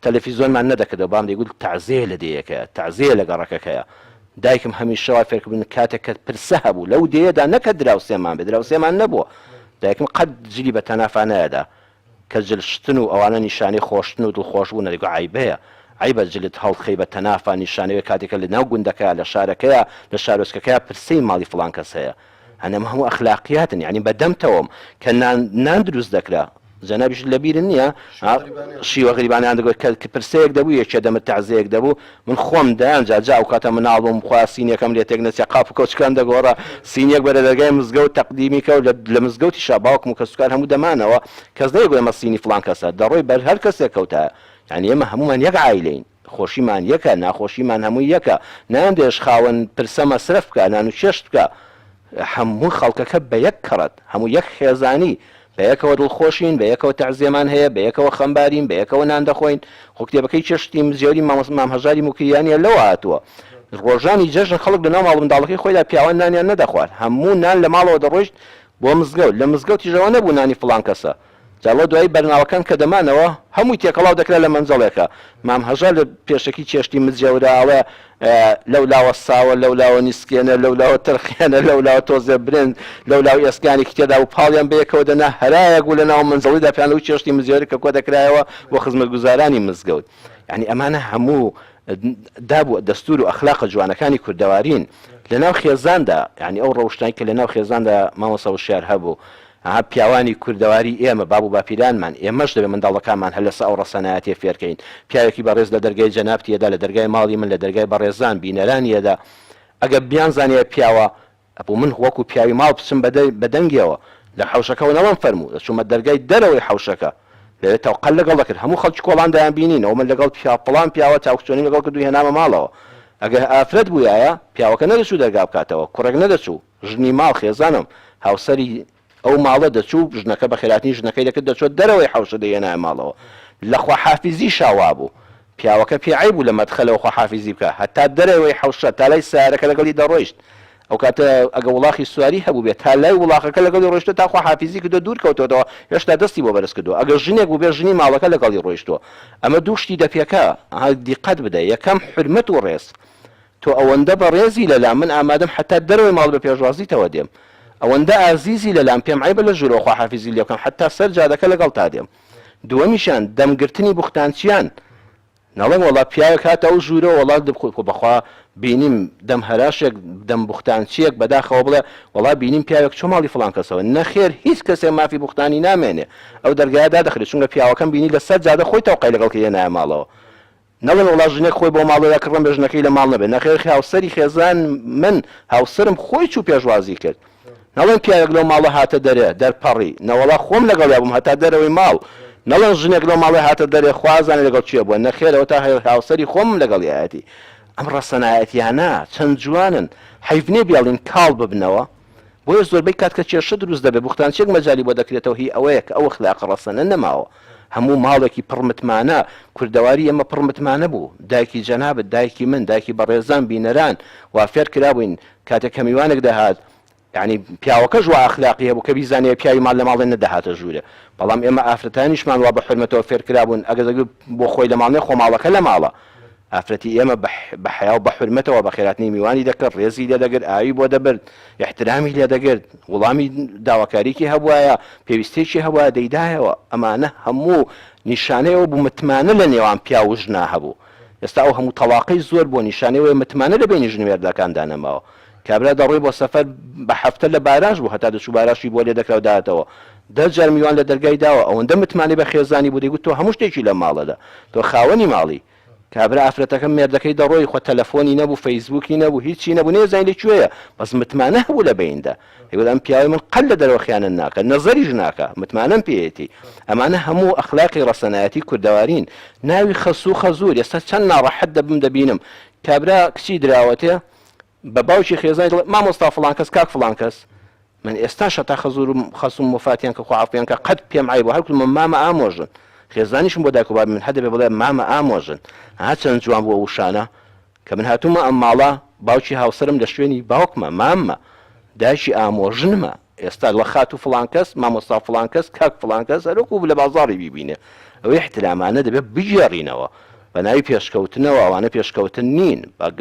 تەلەفیزۆنمان نەدەکردەوە، بام دەیگوت تەعزێ لە دێیەکەیە، تەعزێ لە گەڕەکەکەیە. دایکم هەمیشە وای فێرکردبووین کاتێک کە پرسە هەبوو لەو دێیەدا نەک هەر دراوسێمان بێ، دراوسێمان نەبووە، دایکم قەت جلی بە تەنافا نەیەدا، کە جل شتن و ئەوانە نیشانەی خۆشتن و دڵخۆش بوونە دەیگوت عەیبەیە عەیبە جلت هەڵخەی بە تەنافا نیشانەوێ کاتێکە لە ناو گوندەکەیا لە شارەکەیا لە شارۆچکەکەیا پرسەی ماڵی فڵان کەس هەیە هەن ئەمە هەموو ئەخلاقیاتن یانی بە دەمتەوەم کە نان نان دروست دەکرا جەنابیشت لە بیرن نییە شیوە غریبانیان دەگوت کە پرسەیەک دەبوو یەکێ دەمر تەعزیەیەک دەبوو من خۆم دەیان جار جا ئەوکاتە مناڵ بووم خوا سینیەکەم لێ تێک نەچێ قاپ و کەوچکان دەگۆڕا سینیەک بەرە دەرگای مزگەوت تەقدیمی کە و لە مزگەوتیشا باوکم و کەسوکار هەموو دەمانەوە کەس نەیگوت ئەمە سینی فڵان کەسە دەڕۆی بەر هەر کەسێک کەوتایە یانی ئێمە هەموومان یەک عایلەین خۆشیمان یەکە ناخۆشیمان هەمووی یەکە نایاندێش خاوەن پرسە مەسرەف بکا نان و چێشت بکا هەموو خەڵکەکە بە یەک کەڕەت، هەموو یەک خێزانی، بە یەکەوە دڵخۆشین، بە یەکەوە تەعزیەمان هەیە، بە یەکەوە خەمبارین، بە یەکەوە نان دەخۆین. خۆ کتێبەکەی چێشتی مزێوری مامۆستا مام هەژاری موکریانییە لەوە هاتووە. ڕۆژانی جەژن خەڵک لە ناو ماڵ منداڵەکەی خۆیدا پیاوان نانیان نەدەخوارد. هەموو نان لە ماڵەوە دەڕۆیشت بۆ مزگەوت. لە مزگەوتیش ئەوە نەبوو نانی فڵان کەسە. جا ڵە دوایی بەرناوەکان کە دەمانەوە هەمووی تێکەڵاو دەکرا لە مەنجەڵێکا. مام هەژار لە پێشەکی چێشتی مجێورا ئەڵێ لەو لاوە ساوە، لەو لاوە نیسکێنە، لەو لاوە ترخێنە، لەو لاوە تۆزێ برنج، لەو لاوە ئێسکانێکی تێدا بوو پاڵیان بەیەکەوە دەنا، هەرایەک بوو لە ناو مەنجەڵیدا پێیان دەگوت چێشتی مجێورە کە کۆ دەکرایەوە بۆ خزمەتگوزارانی مزگەوت. یانی ئەمانە هەموو داب و دەستوور و ئەخلاقە جوانەکانی کوردەوارین. لە ناو خێزاندا یانی ئەو ڕەوشتانەی کە لە ناو خێزاندا مامۆستا وشیار هەبوو، ئەها پیاوانی کوردەواری ئێمە، باب و باپیرانمان، ئێمەش دەبێ منداڵەکانمان هەر لەسە ئەو ڕەسەنایەتیە فێرکەین. پیاوێکی بەڕێز لە دەرگای جەنابتی ئەدا، لە دەرگای ماڵی من، لە دەرگای بەڕێزان، بینەرانی ئەدا. ئەگەر بیانزانیایە پیاوە، ئەبوو من وەکوو پیاوی ماڵ بچم بە دەنگیەوە. لە حەوشەکەوە نەڵێم فەرموو، دەچوومە دەرگای دەرەوەی حەوشەکە. لەوێ تەوقەل لەگەڵ دەکرد. هەموو خەڵکی کۆڵان دەیانبینین. ئەوە من لەگەڵ فڵان پیاوە چاوکچۆنیم لەگەڵ کرد و هێنامە ماڵەوە. ئەگەر ئافرەت بوویایە، پیاوەکە نەدەچوو دەرگا بکاتەوە. کوڕێک نەدەچوو. ژنی ماڵ، خێزانم، هاوسەری ئەو ماڵە دەچوو، ژنەکە بەخێرهاتنی ژنەکەی دەکرد، دەچووە دەرەوەی حەوشە دەیهێنایە ماڵەوە. لە خواحافیزیشا وابوو. پیاوەکە پێ عەیب بوو لە مەدخەلەوە خواحافیزی بکا، هەتا دەرەوەی حەوشە، تا لای سەیارەکە لەگەڵی دەڕۆیشت. ئەو کاتە ئەگە وڵاخی سواری هەبووبێ، تا لای وڵاخەکە لەگەڵی ڕۆیشتووە، تا خواحافیزی کردووە، دوور کەوتۆتەوە، هێشتا دەستی بۆ بەرز کردووە. ئەگەر ژنێک بووبێ، ژنی ماڵەکە لەگەڵی ڕۆیشتووە. ئەمە دوو شتی دەپێکا. ئەها دیقەت بدە، یەکەم حورمەت و ڕێز. تۆ ئەوەندە بەڕێزی لەلام من ئامادەم حەتا دەرەوەی ماڵ بە پێشوازیتەوە دێم ئەوەندە ئازیزی لەلام پێم عەیبە لە ژوورەوە خواحافیزی لێ بکەم حەتا سەر جادەکە لەگەڵتا دێم دووەمیشیان دەم گرتنی بوختانچیان نەڵێم وەڵا پیاوێک هاتە ئەو ژوورەوە وەڵا خۆ بەخوا بینیم دەم هەراشێک دەم بوختانچیەک بەداخەوە بڵێ وەڵا بینیم پیاوێک چۆ ماڵی فڵان کەسەوە نەخێر هیچ کەسێک مافی بوختانی نامێنێ ئەو دەرگایە دادەخرێت چونکە پیاوەکەم بینی لەسەر جادە خۆی تەوقەی لەگەڵ کە هێنایە ماڵەوە نەڵێن وەڵا ژنێک خۆی بۆ ماڵەوە کڕم بێ ژنەکەی لە ماڵ نەبێ نەخێر هاوسەری خێزان من هاوسەرم خۆی چوو پێشوازی کرد نەڵێن پیاوێک لەو ماڵە هاتە دەرێ دەرپەڕی نەوەڵا خۆم لەگەڵیا بووم هەتا دەرەوەی ماڵ نەڵێن ژنێک لەو ماڵێ هاتە دەرێ خوازانێ لەگەڵ کێ بووە نەخێر ئەوەتا هاوسەری خۆمم لەگەڵیایەتی ئەم ڕەسەنایەتیانە چەند جوانن حەیف نیە بێڵین کاڵ ببنەوە بۆیە زۆربەی کات کە کێشە دروست دەبێت بوختانچیەک مەجالی بۆ دەکرێتەوە هی ئەوەیە کە ئەو ئەخلاقە ڕەسەنە نەماوە هەموو ماڵێکی پڕ متمانە کوردەواری ئێمە پڕ متمانە بوو دایکی جەنابت دایکی من دایکی بەڕێزان بینەران وا فێر کرابووین کاتێک کە میوانێک دەهات یانی پیاوەکەش وا ئەخلاقی هەبوو کە بیزانێ پیاوی ماڵ لە ماڵێ نەدەهاتە ژوورێ بەڵام ئێمە ئافرەتانیشمان وا بە حورمەتەوە فێر کرابوون ئەگەر دەگوت بۆ خۆی لە ماڵ نێ خۆ ماڵەکە لە ماڵە ئافرەتی ئێمە بە حەیا و بە حورمەتەوە بەخێرهاتنی میوانی دەکرد، ڕێزی لێ دەگرت، ئاوی بۆ دەبرد، ئیحترامی لێ دەگرت، وڵامی داواکاریی هەبوایە، پێویستییەکی هەبوایە دەیدایەوە. ئەمانە هەموو نیشانەی ئەوە بوو متمانە لە نێوان پیاو و ژنا هەبوو. ئێستا ئەو هەموو تەڵاقەی زۆر بووە نیشانەی ئەوەیە متمانە لە بەینی ژن و مێردەکاندا نەماوە. کابرا دەڕۆی بۆ سەفەر بە هەفتە لە باراش بوو هەتا دەچوو باراشی بۆ لێ دەکرا و دەهاتەوە. دە جار میوان لە دەرگای داوە ئەوەندە متمانەی بە خێزانی بوو دەیگوت تۆ هەموو شتێکی لەم ماڵەدا تۆ خاوەنی ماڵی. کابرا ئافرەتەکە مێردەکەی دەڕۆی خۆ تەلەفۆنی نەبوو فەیسبووکی نەبوو هیچی نەبوو نەیزانی لە کوێیە بەس متمانە هەبوو لە بەیندا دەیگوت ئەم پیاوەی من قەت لە دەرەوە خیانەت ناکا نەزەریش ناکا متمانەم پێیەتی ئەمانە هەموو ئەخلاقی ڕەسەنایەتی کوردەوارین ناوی خەسوو خەزوور ئێستا چەند ناڕەحەت دەبم دەبینم کابرا کچی دراوەتێ بە باوکی خێزانی دەڵێ مامۆستا فڵان کەس کاک فڵان کەس من ئێستاش هەتا خەزورم خەسوم وەفاتیان کە خوا عەفویان کا قەت پێم عەیبە هەر کوتمە مامە ئامۆژن خێزانیشم بۆ دایک و بابی من هەر دەبێ بڵێ مامە ئامۆژن ها چەند جوان بوو ئەو وشانە کە من هاتوومە ئەم ماڵە باوکی هاوسەرم لە شوێنی باوکمە ماممە دایکی ئامۆژنمە ئێستا لە خاتوو فڵان کەس مامۆستا فڵان کەس کاک فڵان کەس هەروەکو لە بازاڕی بیبینێ ئەو ئیحترامانە دەبێ بگێڕینەوە بە ناوی پێشکەوتنەوە ئەوانە پێشکەوتن نین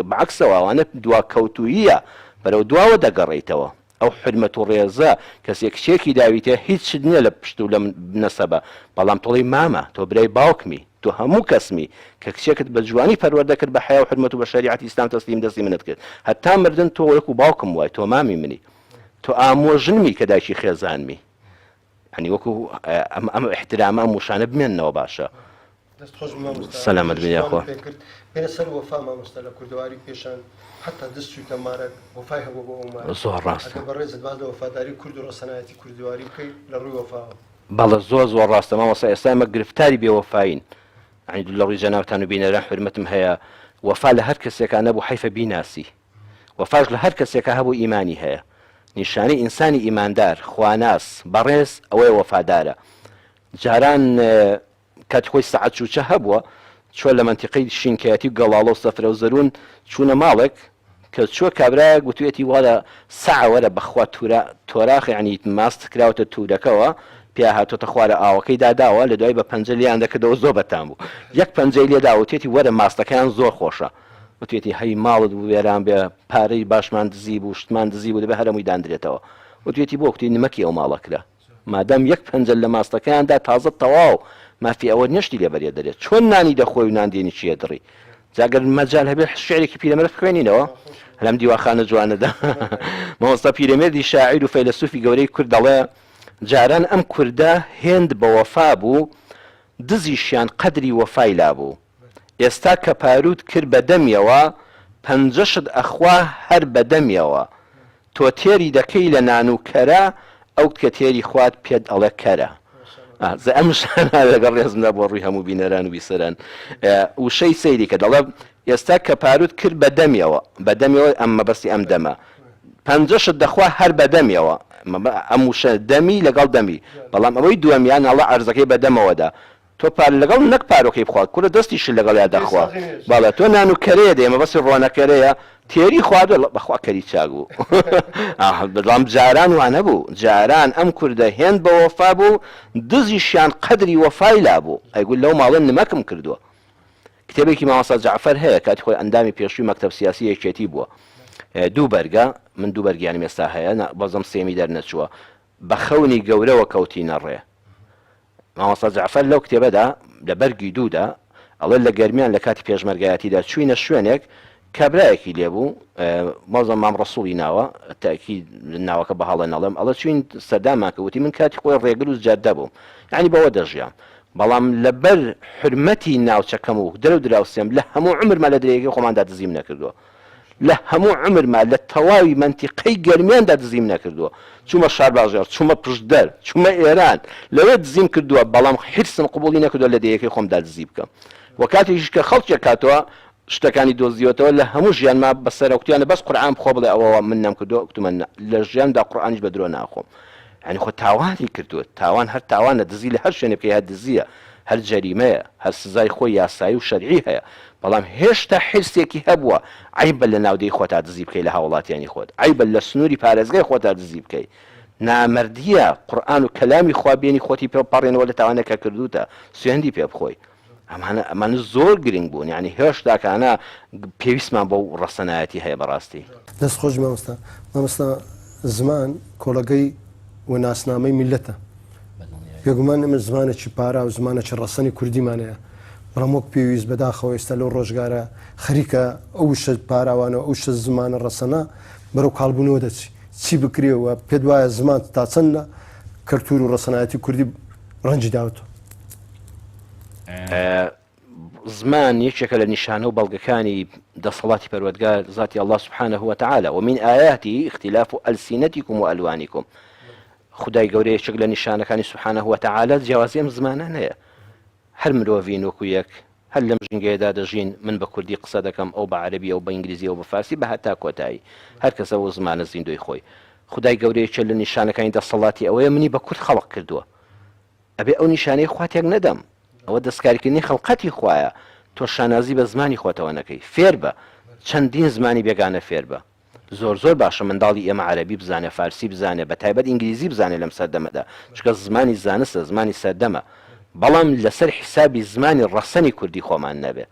بە عەکسەوە ئەوانە دواکەوتووییە بەرەو دواوە دەگەڕێیتەوە ئەو حورمەت و ڕێزە کەسێ کچێکی داویتێ هیچت نیە لە پشت و لە نەسەبە بەڵام تۆڵی مامە تۆ برای باوکمی تۆ هەموو کەسمی کە کچێکت بە جوانی پەروەردە کرد بە حەیا و حورمەت و بە شەریعەتی ئیسلام تەسلیم دەستی منت کرد هەتا مردن تۆ وەکو باوکم وای تۆ مامی منی تۆ ئامۆژنمی کە دایکی خێزانمی یانی وەکو ئەم ئەم ئیحترامە ئەم وشانە بمێننەوە باشە. دەست خۆش بی مامۆستا سەلامەت بن یاخوا. جوانت پێ کرد بێنە سەر وەفا مامۆستا لە کوردەواری پێشان حەتا دەست چویتە مارەک وەفای هەبووە بۆ ئەو مارە زۆر ڕاستە. ئەگەر بەڕێزت باس لە وەفاداری کورد و ڕەسەنایەتی کوردەواری بکەی لە ڕووی وەفاوە. بەڵێ زۆر زۆر ڕاستە مامۆستا ئێستا ئێمە گرفتاری بێ وەفایین یانی لە ڕووی جەنابتان و بینەران حورمەتم هەیە وەفا لە هەر کەسێکا نەبوو حەیفە بیناسی وەفاش لە هەر کەسێکا هەبوو ئیمانی هەیە نیشانەی ئینسانی ئیماندار خواناس بەڕێز ئەوەیە وەفادارە جاران کاتی خۆی سەعد چوچە هەبووە چوە لە مەنتیقەی شینکایەتی و گەڵاڵە و سەفرە و زەرون چوونە ماڵێک کە چوە کابرایەک وتویەتی وەرە سەعە وەرە بەخوا تورا تۆراخ یعنی ماست کراوەتە تورەکەوە. پیا هاتۆتە خوارە ئاوەکەی داداوە لە دوای بە پەنجە لێیان دەکردەوە زۆر بەتام بوو یەک پەنجەی لێدا وتێتی وەرە ماستەکەیان زۆر خۆشە وتێتی هەی ماڵت وێران بێ پارەی باشمان دزی بوو شتمان دزی بوو دەبێ هەرەمووی داندرێتەوە وتێتی بۆ کوتی نمەکی ئەو ماڵە کرا مادام یەک پەنجە لە ماستەکەیان دا تازە تەواو مافی ئەوە نیە شتی لێ بەرێ دەرێ چۆن نانی دەخۆی و نان دێنی چیە دڕی جا گەر مەجال هەبێ شعرێکی پیرەمێرد بخوێنینەوە لەم دیواخانە جوانەدا مامۆستا پیرەمێردی شاعیر و فەیلەسوفی گەورەی کورد دەڵێ جاران ئەم کوردە هێند بە وەفا بوو دزیشیان قەدری وەفای لابوو ئێستا کە پارووت کرد بە دەمیەوە پەنجەشت ئەخوا هەر بە دەمیەوە تۆ تێری دەکەی لە نان و کەرە ئەو کە تێری خوارد پێت ئەڵێ کەرە. زە ئەم شانە لەگەڵ ڕێزمدا بۆ ڕووی هەموو بینەران و بیسەران وشەی سەیری کە دەڵێ ئێستا کە پاروت کرد بە دەمیەوە بە دەمیەوە ئەم مەبەستی ئەم دەمە پەنجەشت دەخوا هەر بە دەمیەوە ئەم وشە دەمی لەگەڵ دەمی بەڵام ئەوەی دووەمیان ئەڵێ عەرزەکەی بە دەمەوەدا تۆ پار لەگەڵ نەک پارۆکەی بخوا کورە دەستی شل لەگەڵیا دەخوا بەڵێ تۆ نان و کەرەیە دەی مەبەستی ڕۆنە کەرەیە تێری خواردوە بەخوا کەری چاک بوو ئاه بەڵام جاران وانەبوو جاران ئەم کوردە هێند بە وەفا بوو دزیشیان قەدری وەفای لابوو ئەیگوت لەو ماڵە نمەکم کردووە کتێبێکی مامۆستا جەعفەر هەیە کاتی خۆی ئەندامی پێشووی مەکتەب سیاسی یەکێتی بووە دوو بەرگە من دوو بەرگیانم ئێستا هەیە بەزەم سێمی دەرنەچووە بە خەونی گەورەوە کەوتینە ڕێ مامۆستا جەعفەر لەو کتێبەدا لە بەرگی دوودا ئەڵێ لە گەرمیان لە کاتی پێشمەرگایەتیدا چووینە شوێنێک کابرایەکی لێ بوو مەزە مام ڕەسوڵی ناوە تاکی ناوەکە بە هەڵە نەڵێم ئەڵێ چوین سەردامان کە وتی من کاتی خۆی ڕێگر و جادە بووم یعنی بەوە دەژیام بەڵام لەبەر حرمەتی ناوچەکەم و دەرو دراوسێم لە هەموو عمرما لە درێیەکەی خۆماندا دزیم نەکردووە لە هەموو عومرما لە تەواوی مەنتیقەی گەرمیاندا دزیم نەکردووە، چوومە شارباژێڕ، چوومە پشدەر، چوومە ئێران، لەوێ دزیم کردووە، بەڵام حیرسم قبوڵی نەکردووە لە دێیەکەی خۆمدا دزی بکەم و کاتێکیش کە خەڵکێک هاتووە شتەکانی دۆزیوەتەوە لە هەموو ژیانما بەسەرە کوتیانە بەس قورعان بخۆ بڵێ ئەوە من نەمکردووە، کوتمە نا لە ژیانمدا قورعانیش بە درۆ ناخۆم. یانی خۆ تاوانی کردووە، تاوان هەر تاوانە، دزی لە هەر شوێنێ بکەی هەر دزییە، هەر جەریمەیە، هەر سزای خۆی یاسایی و شەرعی هەیە، بەڵام هێشتا حیرسێکی هەبووە، عەیبە لە ناو دێی خۆتا دزی بکەی لە هاوڵاتیانی خۆت، عەیبە لە سنووری پارێزگای خۆتا دزی بکەی، نامەردییە قورئان و کەلامی خوا بێنی خۆتی پێ بپەڕێنەوە لە تاوانێک کە کردووتە، سوێندی پێ بخۆی. ئەمانە ئەمانە زۆر گرنگ بوون، یانی هێشتاکانە پێویستمان بەو ڕەسەنایەتی هەیە بەڕاستی. دەست خۆش مامۆستا. مامۆستا زمان کۆڵەگەی و ناسنامەی میللەتە. بێگومان ئێمە زمانێکی پارا و زمانێکی ڕەسەنی کوردیمان هەیە، بەڵام وەک پێویست بەداخەوە ئێستا لەو ڕۆژگارە خەریکە ئەو وشە پاراوانە و ئەو شتە زمانە ڕەسەنە بەرەو کاڵبوونەوە دەچی. چی بکرێ و پێت وایە زمان تا چەند لە کەلتوور و ڕەسەنایەتی کوردی ڕەنجی داوەتەوە؟ زمان یەکێکە لە نیشانە و بەڵگەکانی دەسەڵاتی پەروەردگار ذاتی اللە سبحانه وتعالی ومن آیاته اختلاف السنتکم والوانکم خدای گەورە یەکێک لە نیشانەکانی سبحانه وتعالی جیاوازی ئەم زمانانەیە هەر مرۆڤین وەکو یەک هەر لەم ژینگەیەدا دەژین من بە کوردی قسە دەکەم ئەو بە عەرەبی ئەو بە ئینگلیزی ئەو بە فارسی بە هەتا کۆتایی هەر کەسە و زمانە زیندۆی خۆی خدای گەورە یەکێ لە نیشانەکانی دەسەڵاتی ئەوەیە منی بە کورد خەڵق کردووە ئەبێ ئەو نیشانەی خوا تێک نەدەم ئەوە دەستکاریکردنی خڵقەتی خوایە تۆ شانازی بە زمانی خۆتەوە نەکەی فێربە چەندین زمانی بێگانە فێربە زۆر زۆر باشە منداڵی ئێمە عەرەبی بزانێ فارسی بزانێ بە تایبەت ئینگلیزی بزانێ لەم سەردەمەدا چونکە زمانی زانستە زمانی سەردەمە بەڵام لەسەر حیسابی زمانی ڕەسەنی کوردی خۆمان نەبێ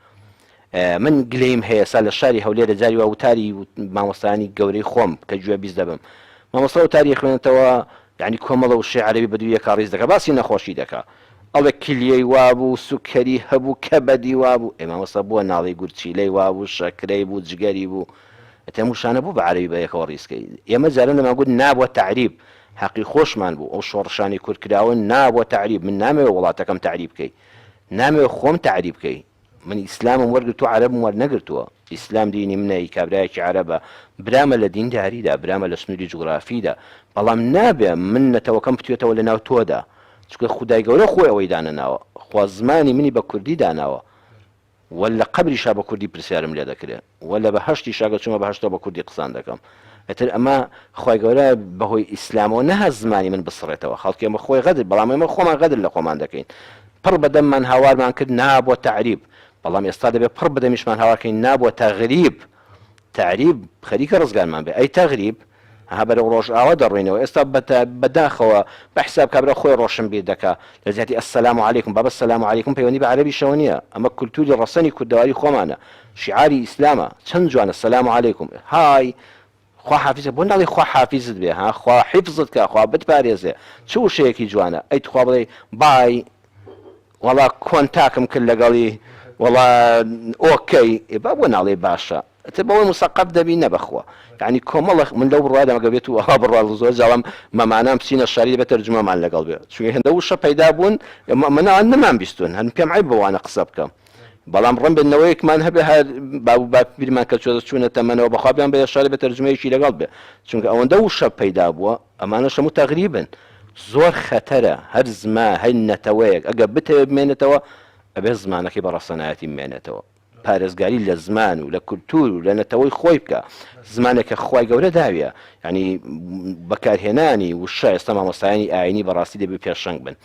من گلەیم هەیە سا لە شاری هەولێرە جاری وا وتاری مامۆستایانی گەورەی خۆم کە گوێ بیست دەبم مامۆستا وتاری خوێنێتەوە یعنی کۆمەڵە وشەی عەرەبی بە دوو یەکا ڕیز دەکا باسی نەخۆشی دەکا ئەڵێ کلیەی وابوو سوکەری هەبوو کەبەدی وابوو ئێ مامۆستا بۆ ناڵێی گورچیلەی وابوو شەکرەی بوو جگەری بوو ئەتێ ئەم وشانە بۆ بە عەرەبی بە یەکەوە ڕیز کەی ئێمە جاران دەمانگوت نا بۆ تەعریب حەقی خۆشمان بوو ئەو شۆڕشانی کورد کراون نا بۆ تەعریب من نامەوێ وڵاتەکەم تەعریب کەی نامەوێ خۆم تەعریب کەی من ئیسلامم وەرگرتووە عەرەبم وەرنەگرتووە ئیسلام دینی منە ئی کابرایەکی عەرەبە برامە لە دینداریدا برامە لە سنوری جوگرافیدا بەڵام نابێ من نەتەوەکەم بتوێتەوە لە ناو تۆدا چونکە خودای گەورە خۆی ئەوەی دانەناوە خوا زمانی منی بە کوردی داناوە وە لە قەبریشا بە کوردی پرسیارم لێ دەکرێ وە لە بەهەشتیشا گەر چوومە بەهەشتەوە بە کوردی قسان دەکەم ئیتر ئەمە خوای گەورە بەهۆی ئیسلامەوە نەهات زمانی من بسڕێتەوە خەڵکی ئەمە خۆی غەدر بەڵام ئێمە خۆمان غەدر لە خۆمان دەکەین پڕ بە دەممان هاوارمان کرد نا بۆ تەعریب بەڵام ئێستا دەبێت پڕ بە دەمیشمان هاوار کەین نا بۆ تەغریب تەعریب خەریکە ڕزگارمان بێ ئەی تەغریب. ها بەرەو ڕۆژئاوا دەڕۆینەوە ئێستا بەداخەوە بە حساب کابرا خۆی ڕۆشنبیر دەکا لە جیاتی السلام علیکم بابە السلام علیکم پەیوەندی بە عەرەبیشەوە نییە ئەمە کولتوری ڕەسەنی کوردەواری خۆمانە شیعاری ئیسلامە چەند جوانە سلام علیکم های خوا حافیزە بۆ ناڵێی خوا حافیزت بێ ها خوا حیفزت کا خوا بتپارێزێ چ وشەیەکی جوانە ئەی تخوا بڵێ بای وەڵا کۆنتاکم کرد لەگەڵی وەڵا okay ئێ با بۆ ناڵێی باشە ئیتر بەوەی مسەقەف دەبی نە بەخوا یانی کۆمەڵە من لەو بڕوایەدام ئەگەر بێت و ئەوا بڕوا زۆر جاڵم مەمانان بچینە شاری دەبێت تەرجومەمان لەگەڵ بێ چونکە هێندە وشە پەیدا بوون مناوان نەمان بیستون هەر پێم عەیب بەوانە قسە بکەم بەڵام ڕەنبێ نەوەیەکمان هەبێ هەر باب و باپیرمان کە چۆ چوونە تەمەنەوە بەخوا بیان بە یەشارە بێ تەرجومەیەکی لەگەڵ بێ چونکە ئەوەندە وشە پەیدا بووە ئەمانەش هەموو تەغریبن زۆر خەتەرە هەر زما هەر نەتەوەیەک ئەگەر بتەوێ بمێنێتەوە ئەبێ زمانەکەی بە ڕەسەنایەتی بمێنێتەوە پارێزگاری لە زمان و لە کولتوور و لە نەتەوەی خۆی بکا زمانێک کە خوای گەورە داویە یعنی بەکارهێنانی وشە ئێستا مامۆستایانی ئاینی بەڕاستی دەبێ پێشەنگ بن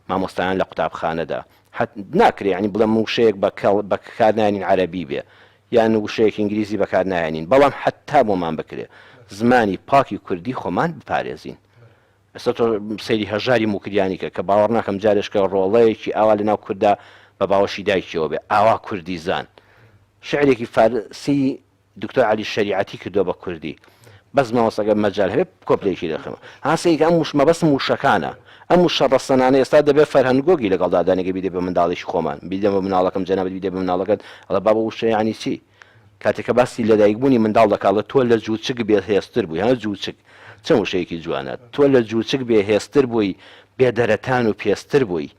مامۆستایان لە قوتابخانەدا حەت ناکرێ یعنی بڵێم وشەیەک بە کەڵ بەکار نایەنین عەرەبی بێ یان وشەیەکی ئینگلیزی بەکار نایەنین بەڵام حەتا بۆمان بکرێ زمانی پاکی کوردی خۆمان بپارێزین ئێستا تۆ سەیری هەژاری موکریانی کە کە باوەڕ ناکەم جارێشکە ڕۆڵەیەکی ئاوا لەناو کوردا بە باوەشی دایکیەوە بێ ئاوا کوردی زان شعرێکی فارسی دکتۆر عەلی شەریعەتی کردووە بە کوردی بەس مامۆستا گەر مەجال هەبێ کۆپلەیەکی دەخەمە ها سەیرکە ئەم وش مەبەستم وشەکانە ئەم وشە ڕەسەنانە ئێستا دەبێ فەرهەنگۆگی لەگەڵ دادانێ گە بیدە بە منداڵێکی خۆمان بیدەم بە مناڵەکەم جەنابت بیدە بە مناڵەکەت ئەڵێ بابە وشە یانی چی کاتێک کە باسی لەدایکبوونی منداڵ دەکا ئەڵێ تۆ لە جووچک بێ هێزتر بووی ها جووچک چەند وشەیەکی جوانە تۆ لە جووچک بێ هێزتر بووی بێ دەرەتان و پێستر بووی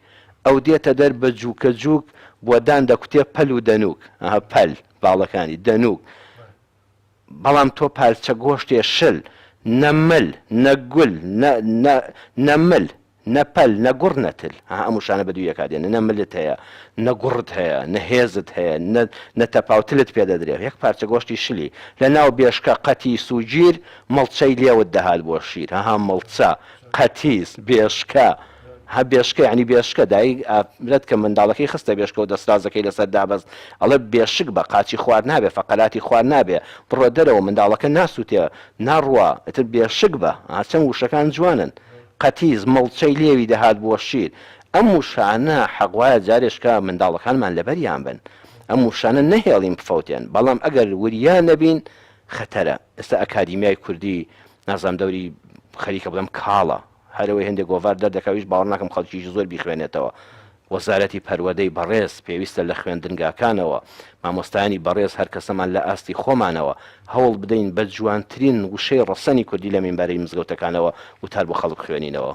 ئەو دێتە دەر بە جووکە جووک بۆ دان دەکوتێ پەل و دەنووک ئەها پەل باڵەکانی دەنووک بەڵام تۆ پارچە گۆشتێ شل نە مل نە گول نە نە نە مل نە پەل نە گوڕ نە تل ها ئەم وشانە بە دوو یەکا دێن نە ملت هەیە نە گوڕت هەیە نە هێزت هەیە نە نە تەپاوتلت پێ دەدرێ یەک پارچە گۆشتی شلی لە ناو بێشکە قەتیس و گیر مڵچەی لێوت دەهات بۆ شیر ها مڵچە قەتیس بێشکە ها بێشکە یانی بێشکە دایک ئافرەت کە منداڵەکەی خستە بێشکە و دەسرازەکەی لەسەر دابەست ئەڵێ بێشک بە قاچی خوار نابێ فەقەراتی خوار نابێ بڕۆ دەرەوە منداڵەکە ناسوتێ ناڕوا ئیتر بێشک بە ها چەند وشەکان جوانن قەتیس مڵچەی لێوی دەهات بۆ شیر ئەم وشانە حەق وایە جارێشکە منداڵەکانمان لەبەریان بن ئەم وشانە نەهێڵین بفەوتێن بەڵام ئەگەر وریا نەبین خەتەرە ئێستا ئەکادیمیای کوردی نازانم دەوری خەریکە بڵێم کاڵە هەرەوەی هەندێک گۆڤار دەردەکا ویش باوەڕ ناکەم خەڵکیش زۆر بیخوێنێتەوە. وەزارەتی پەروەدەی بەڕێز پێویستە لە خوێندنگاکانەوە مامۆستایانی بەڕێز هەرکەسەمان لە ئاستی خۆمانەوە هەوڵ بدەین بە جوانترین وشەی ڕەسەنی کوردی لە مینبەری مزگەوتەکانەوە وتار بۆ خەڵک بخوێنینەوە.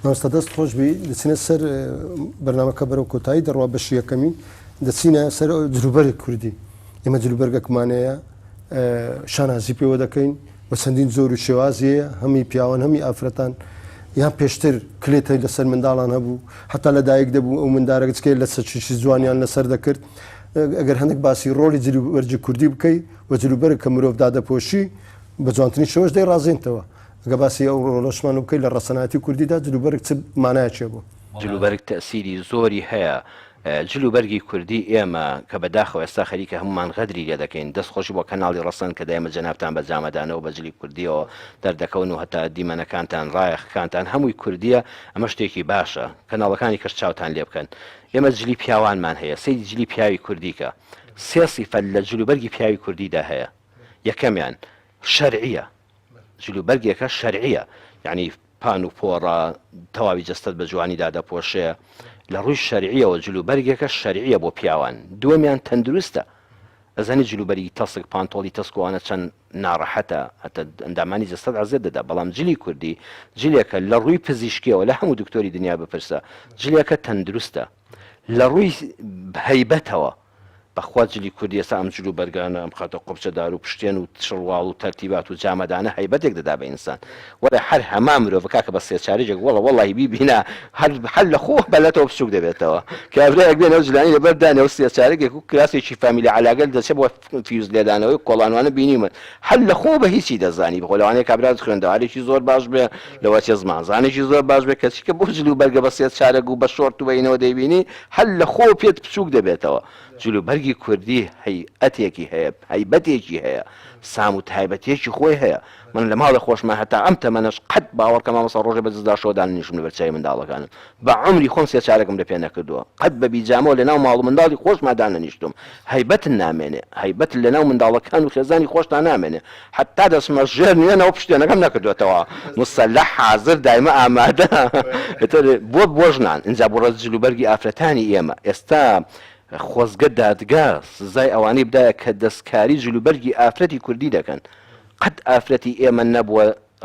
مامۆستا دەست خۆش بی دەچینە سەر بەرنامەکە بەرەو کۆتایی دەڕوا بەشی یەکەمی دەچینە سەر جلوبەرگ کوردی ئێمە جلوبەرگەکمان هەیە شانازی پێوە دەکەین و چەندین جۆر و شێوازی هەیە هەمی پیاوان هەمی ئافرەتان یان پێشتر کلێتە لەسەر منداڵان هەبوو حتا لە دایک دەبوو ئەو مندارە گچکەیە لە سەرچیشی جوانیان لەسەر دەکرد ئەگەر هەندێک باسی ڕۆڵی جلوبەرگی کوردی بکەی و جلوبەرگ کە مرۆڤ دادەپۆشی بە جوانترین شێوەش دەیڕازێنتەوە ئەگە باسی ئەو ڕۆڵەشمان بکەی لە ڕەسەنایەتی کوردیدا جلوبەرگ چ مانایەکی هەبوو؟ جلوبەرگ تەئسیری زۆری هەیە جل و بەرگی کوردی ئێمە کە بە داخەوە ئێستا خەریکە هەموومان غەدری لێ دەکەین دەست خۆشی بۆ کەناڵی ڕەسەن کە دایمە جەنابتان بە جامەدانەوە بە جلی کوردیەوە دەردەکەون و هەتا دیمەنەکانتان ڕایەخەکانتان هەمووی کوردیە ئەمە شتێکی باشە کەناڵەکانی کەش چاوتان لێ بکەن ئێمە جلی پیاوانمان هەیە سەیری جلی پیاوی کوردی کە سێ سیفەت لە جل و بەرگی پیاوی کوردیدا هەیە یەکەمیان شەرعیە جل و بەرگێکە شەرعیە یعنی پان و پۆڕە، تەواوی جەستەت بە جوانی دادەپۆشێ، لە ڕووی شەرعیەوە جل و بەرگێکە شەرعیە بۆ پیاوان، دووەمیان تەندروستە، ئەزانی جل و بەرگی تەسک پانتۆڵی تەسک و ئەوانە چەند ناڕەحەتە هەتا ئەندامانی جەستەت عەزێت دەدا، بەڵام جلی کوردی جلێکە لە ڕووی پزیشکیەوە لە هەموو دکتۆری دنیا بپرسە جلێکە تەندروستە لە ڕووی هەیبەتەوە بەخوا جلی کوردی ئێستا ئەم جل و بەرگانە ئەم خەتە قوپچە دار و پشتێن و شڕواڵ و تەرتیبات و جامەدانە هەیبەتێک دەدا بە ئینسان وەرە هەر هەمان مرۆڤ کاکە بە سێ چارەجێک وەڵە وەڵاهی بیبینە هەر هەر لە خۆ بەلەتەوە بچوک دەبێتەوە کابرایەک بێنە و جلانی لەبەر دانێ و سێ چارەگێک و کراسێکی فامیلی عەلاگەل دەچێ بۆ فیوز لێدانەوەی کۆڵانوانە بینیومە هەر لە خۆ بە هیچی دەزانی بخۆ لەوانەیە کابرا خوێندەوارێکی زۆر باش بێ لەوەچێ زمانزانێکی زۆر باش بێ کەچی کە بۆ جل و بەرگە بە سێ چارەگ و بە شۆرت و بەینەوە دەیبینی هەر لە خۆ پێت بچووک دەبێتەوە. جلوبەرگی کوردی هەیئەتێکی هەیە، هەیبەتێکی هەیە، سام و تایبەتیەکی خۆی هەیە. من لە ماڵی خۆشما هەتا ئەم تەمەنەش قەت باوەڕکە مامۆستا ڕۆژێ بە جزداشەوە دانەنیشتم لەبەر چاوی منداڵەکانم. بە عومری خۆم سێ چارەکم لە پێ نەکردووە. قەت بە بیجامەوە لە ناو ماڵ و منداڵی خۆشما دانەنیشتووم. هەیبەتت نامێنێ. هەیبەتت لە ناو منداڵەکان و خێزانی خۆشتا نامێنێ. حەتا دەچمە ژێر نوێنەوە پشتێنەکەم نەکردووەتەوە. موسەلەح حازر دایمە ئامادە. ئیتر بۆ بۆ ژنان. ئینجا بۆ جلوبەرگی ئافرەتانی ئێمە. ئێستا خۆزگە دادگا سزای ئەوانەی بدایە کە دەستکاری جلوبەرگی ئافرەتی کوردی دەکەن. قەت ئافرەتی ئێمە نەبووە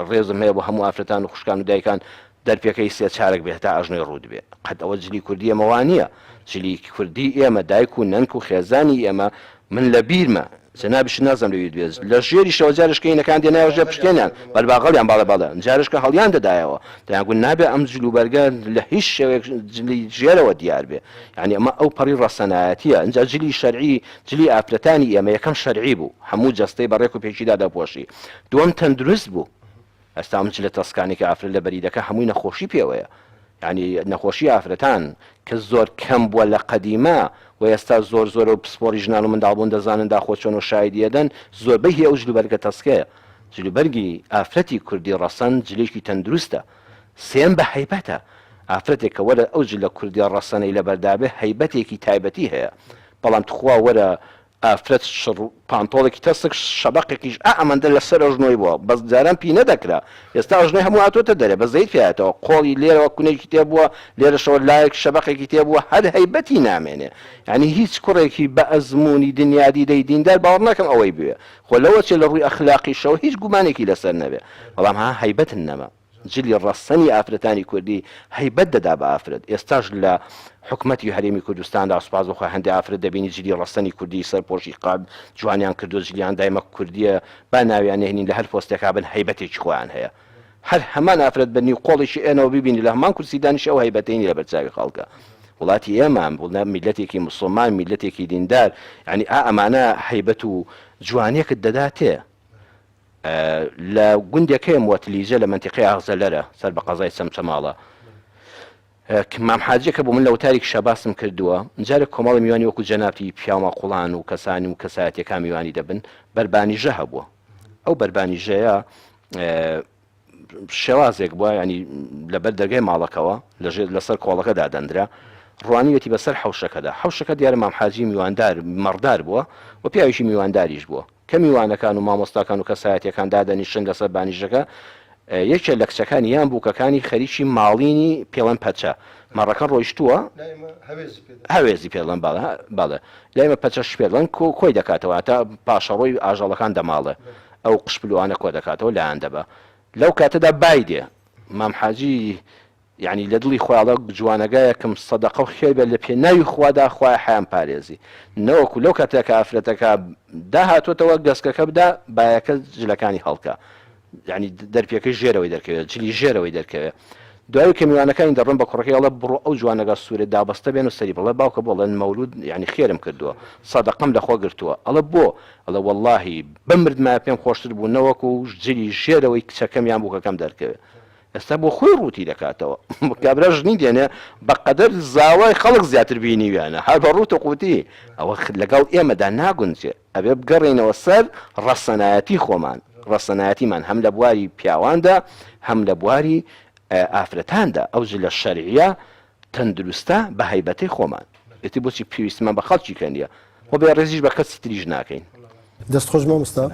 ڕێزم هەیە بۆ هەموو ئافرەتان و خوشکان و دایکان دەرپێکەی سێ چارەک بێ هەتا ئەژنۆی ڕووت بێ قەت ئەوە جلی کوردی ئێمە وا نییە جلی کوردی ئێمە دایک و نەنک و خێزانی ئێمە من لە بیرمە جەنابیشت نازانم لە بیرت بێ لە ژێریشەوە جارێک کەینەکان دێنایەوە ژێر پشتێنیان بەرباغەڵیان باڵێ باڵێ جارێک کە هەڵیان دەدایەوە دەیانگوت نابێ ئەم جل و بەرگە لە هیچ شێوەیەک جلی ژێرەوە دیار بێ یعنی ئەمە ئەو پەڕی ڕەسەنایەتیە ئینجا جلی شەرعی جلی ئافرەتانی ئێمە یەکەم شەرعی بوو هەموو جەستەی بە ڕێک و پێکی دادەپۆشی دووەم تەندروست بوو ئێستا ئەم جلە تەسکانەی کە ئافرەت لەبەری دەکا هەمووی نەخۆشی پێوەیە یانی نەخۆشی ئافرەتان کە زۆر کەم بووە لە قەدیما و ئێستا زۆر زۆرە و پسپۆری ژنان و منداڵ بوون دەزانن داخۆ چۆن و شایدی ئەدەن زۆربەی هی ئەو جلوبەرگە تەسکەیە جلوبەرگی ئافرەتی کوردی ڕەسەن جلێکی تەندروستە سێیەم بە هەیبەتە ئافرەتێک کە وەرە ئەو جلە کوردیە ڕەسەنەی لەبەردابێ هەیبەتێکی تایبەتی هەیە بەڵام تخوا وەرە ئافرەت شڕ پانتۆڵێکی تەسک شەبەقێکیش ئا ئەمەندە لەسەر ئەژنۆی بووە بەس جاران پینە دەکرا ئێستا ئەژنۆی هەموو هاتۆتە دەرێ بەزەیت پیایەتەوە قۆڵی لێرەوە کونێکی تێ بووە لێرەشەوە لایەک شەبەقێکی تێ بووە هەر هەیبەتی نامێنێ یانی هیچ کوڕێکی بە ئەزموونی دنیا دیدەی دیندار باوەڕ ناکەم ئەوەی بوێ خۆ لەوە چێ لە ڕووی ئەخلاقیشەوە هیچ گومانێکی لەسەر نەبێ بەڵام ها هەیبەتن نەما. جلی ڕەسەنی ئافرەتانی کوردی هەیبەت دەدا بە ئافرەت، ئێستاش لە حکومەتی هەرێمی کوردستاندا سوپاس بۆ خوا هەندێ ئافرەت دەبینی جلی ڕەسەنی کوردی سەرپۆشی قاب جوانیان کردووە جلیان دایمە کوردیە با ناویان نەهێنین لە هەر پۆستێکا بن هەیبەتێکی خۆیان هەیە هەر هەمان ئافرەت بە نیو قۆڵێکی ئێنەوە ببینی لە هەمان کورسی دانیشێ ئەو هەیبەتەی نیە لەبەر چاوی خەڵکە وڵاتی ئێمە میللەتێکی موسڵمان میللەتێکی دیندار یانی ئا ئەمانە هەیبەت و جوانیەکت دەداتێ. لە گوندێک هەیە موەتلیجە لە مەنتیقەی ئاغزەلەرە سەر بە قەزای چەمچەماڵە مام حاجیەکە بۆ من لە وتارێکیشا باسم کردووە جارێک کۆمەڵی میوانی وەکو جەنابتی پیاوماقوڵان و کەسانی و کەسایەتیەکان میوانی دەبن بەربانیژە هەبووە ئەو بەربانیژەیە شێوازێک بووە ینی لەبەر دەرگای ماڵەکەوە لەژێر لەسەر کۆڵەکە دادەندرا ڕوانیوێتی بەسەر حەوشەکەدا حەوشەکە دیارە مام حاجی میواندار مەڕدار بووە و پیاوێکی میوانداریش بووە کە میوانەکان و مامۆستاکان و کەسایەتیەکان دادەنیشن لەسەر بانیژەکە یەکێ لە کچەکانی یان بووکەکانی خەریکی ماڵینی پێڵەن پەچە مەڕەکە ڕۆیشتووە هەوێزی پێڵەن باڵێ لایمە پەچەش پێڵەن کۆی دەکاتەوە تا پاشەڕۆی ئاژەڵەکان دەماڵێ ئەو قشپلوانە کۆ دەکاتەوە لایان دەبا لەو کاتەدا بای دێ مام حاجی یەعنی لە دڵی خۆیا ئەڵێ جوانەگایەکم سەدەقە و خێر بێت لە پێناوی خوادا خوایە حەیام پارێزی نەوەکو لەو کاتەیا کە ئافرەتەکە داهاتۆتەوە گەسکەکە بدا بایەکە جلەکانی هەڵکا یەعنی دەرپێکەی ژێرەوەی دەرکەوێت جلی ژێرەوەی دەرکەوێت دوایی کە میوانەکانی دەڕۆن بە کوڕەکەی ئەڵێ بڕۆ ئەو جوانەگا سوورە دابەستە بێن و سەری بڵێ باوکە بۆ ئەڵێن مەولود یەعنی خێرم کردووە سەدەقەم لە خۆ گرتووە ئەڵێ بۆ ئەڵێ وەڵاهی بمردمایە پێم خۆشتر بوو نەوەکو جلی ژێرەوەی کچەکەم یان بووکەکەم دەرکەوێ ئێستا بۆ خۆی ڕووتی دەکاتەوە کابرا ژنی دێنێ بەقەدەر زاوای خەڵک زیاتر بینیویانە هەر بە ڕووت و قوتی ئەوە لەگەڵ ئێمەدا ناگونجێ ئەبێ بگەڕێینەوە سەر ڕەسەنایەتی خۆمان ڕەسەنایەتیمان هەم لە بواری پیاواندا هەم لە بواری ئافرەتاندا ئەو جلە شەرعیە تەندروستە بە هەیبەتەی خۆمان ئیتر بۆچی پێویستمان بە خەڵکی کە نیە خۆ بێ ڕێزیش بە کەسی تریش ناکەین. دەست خۆش مامۆستا.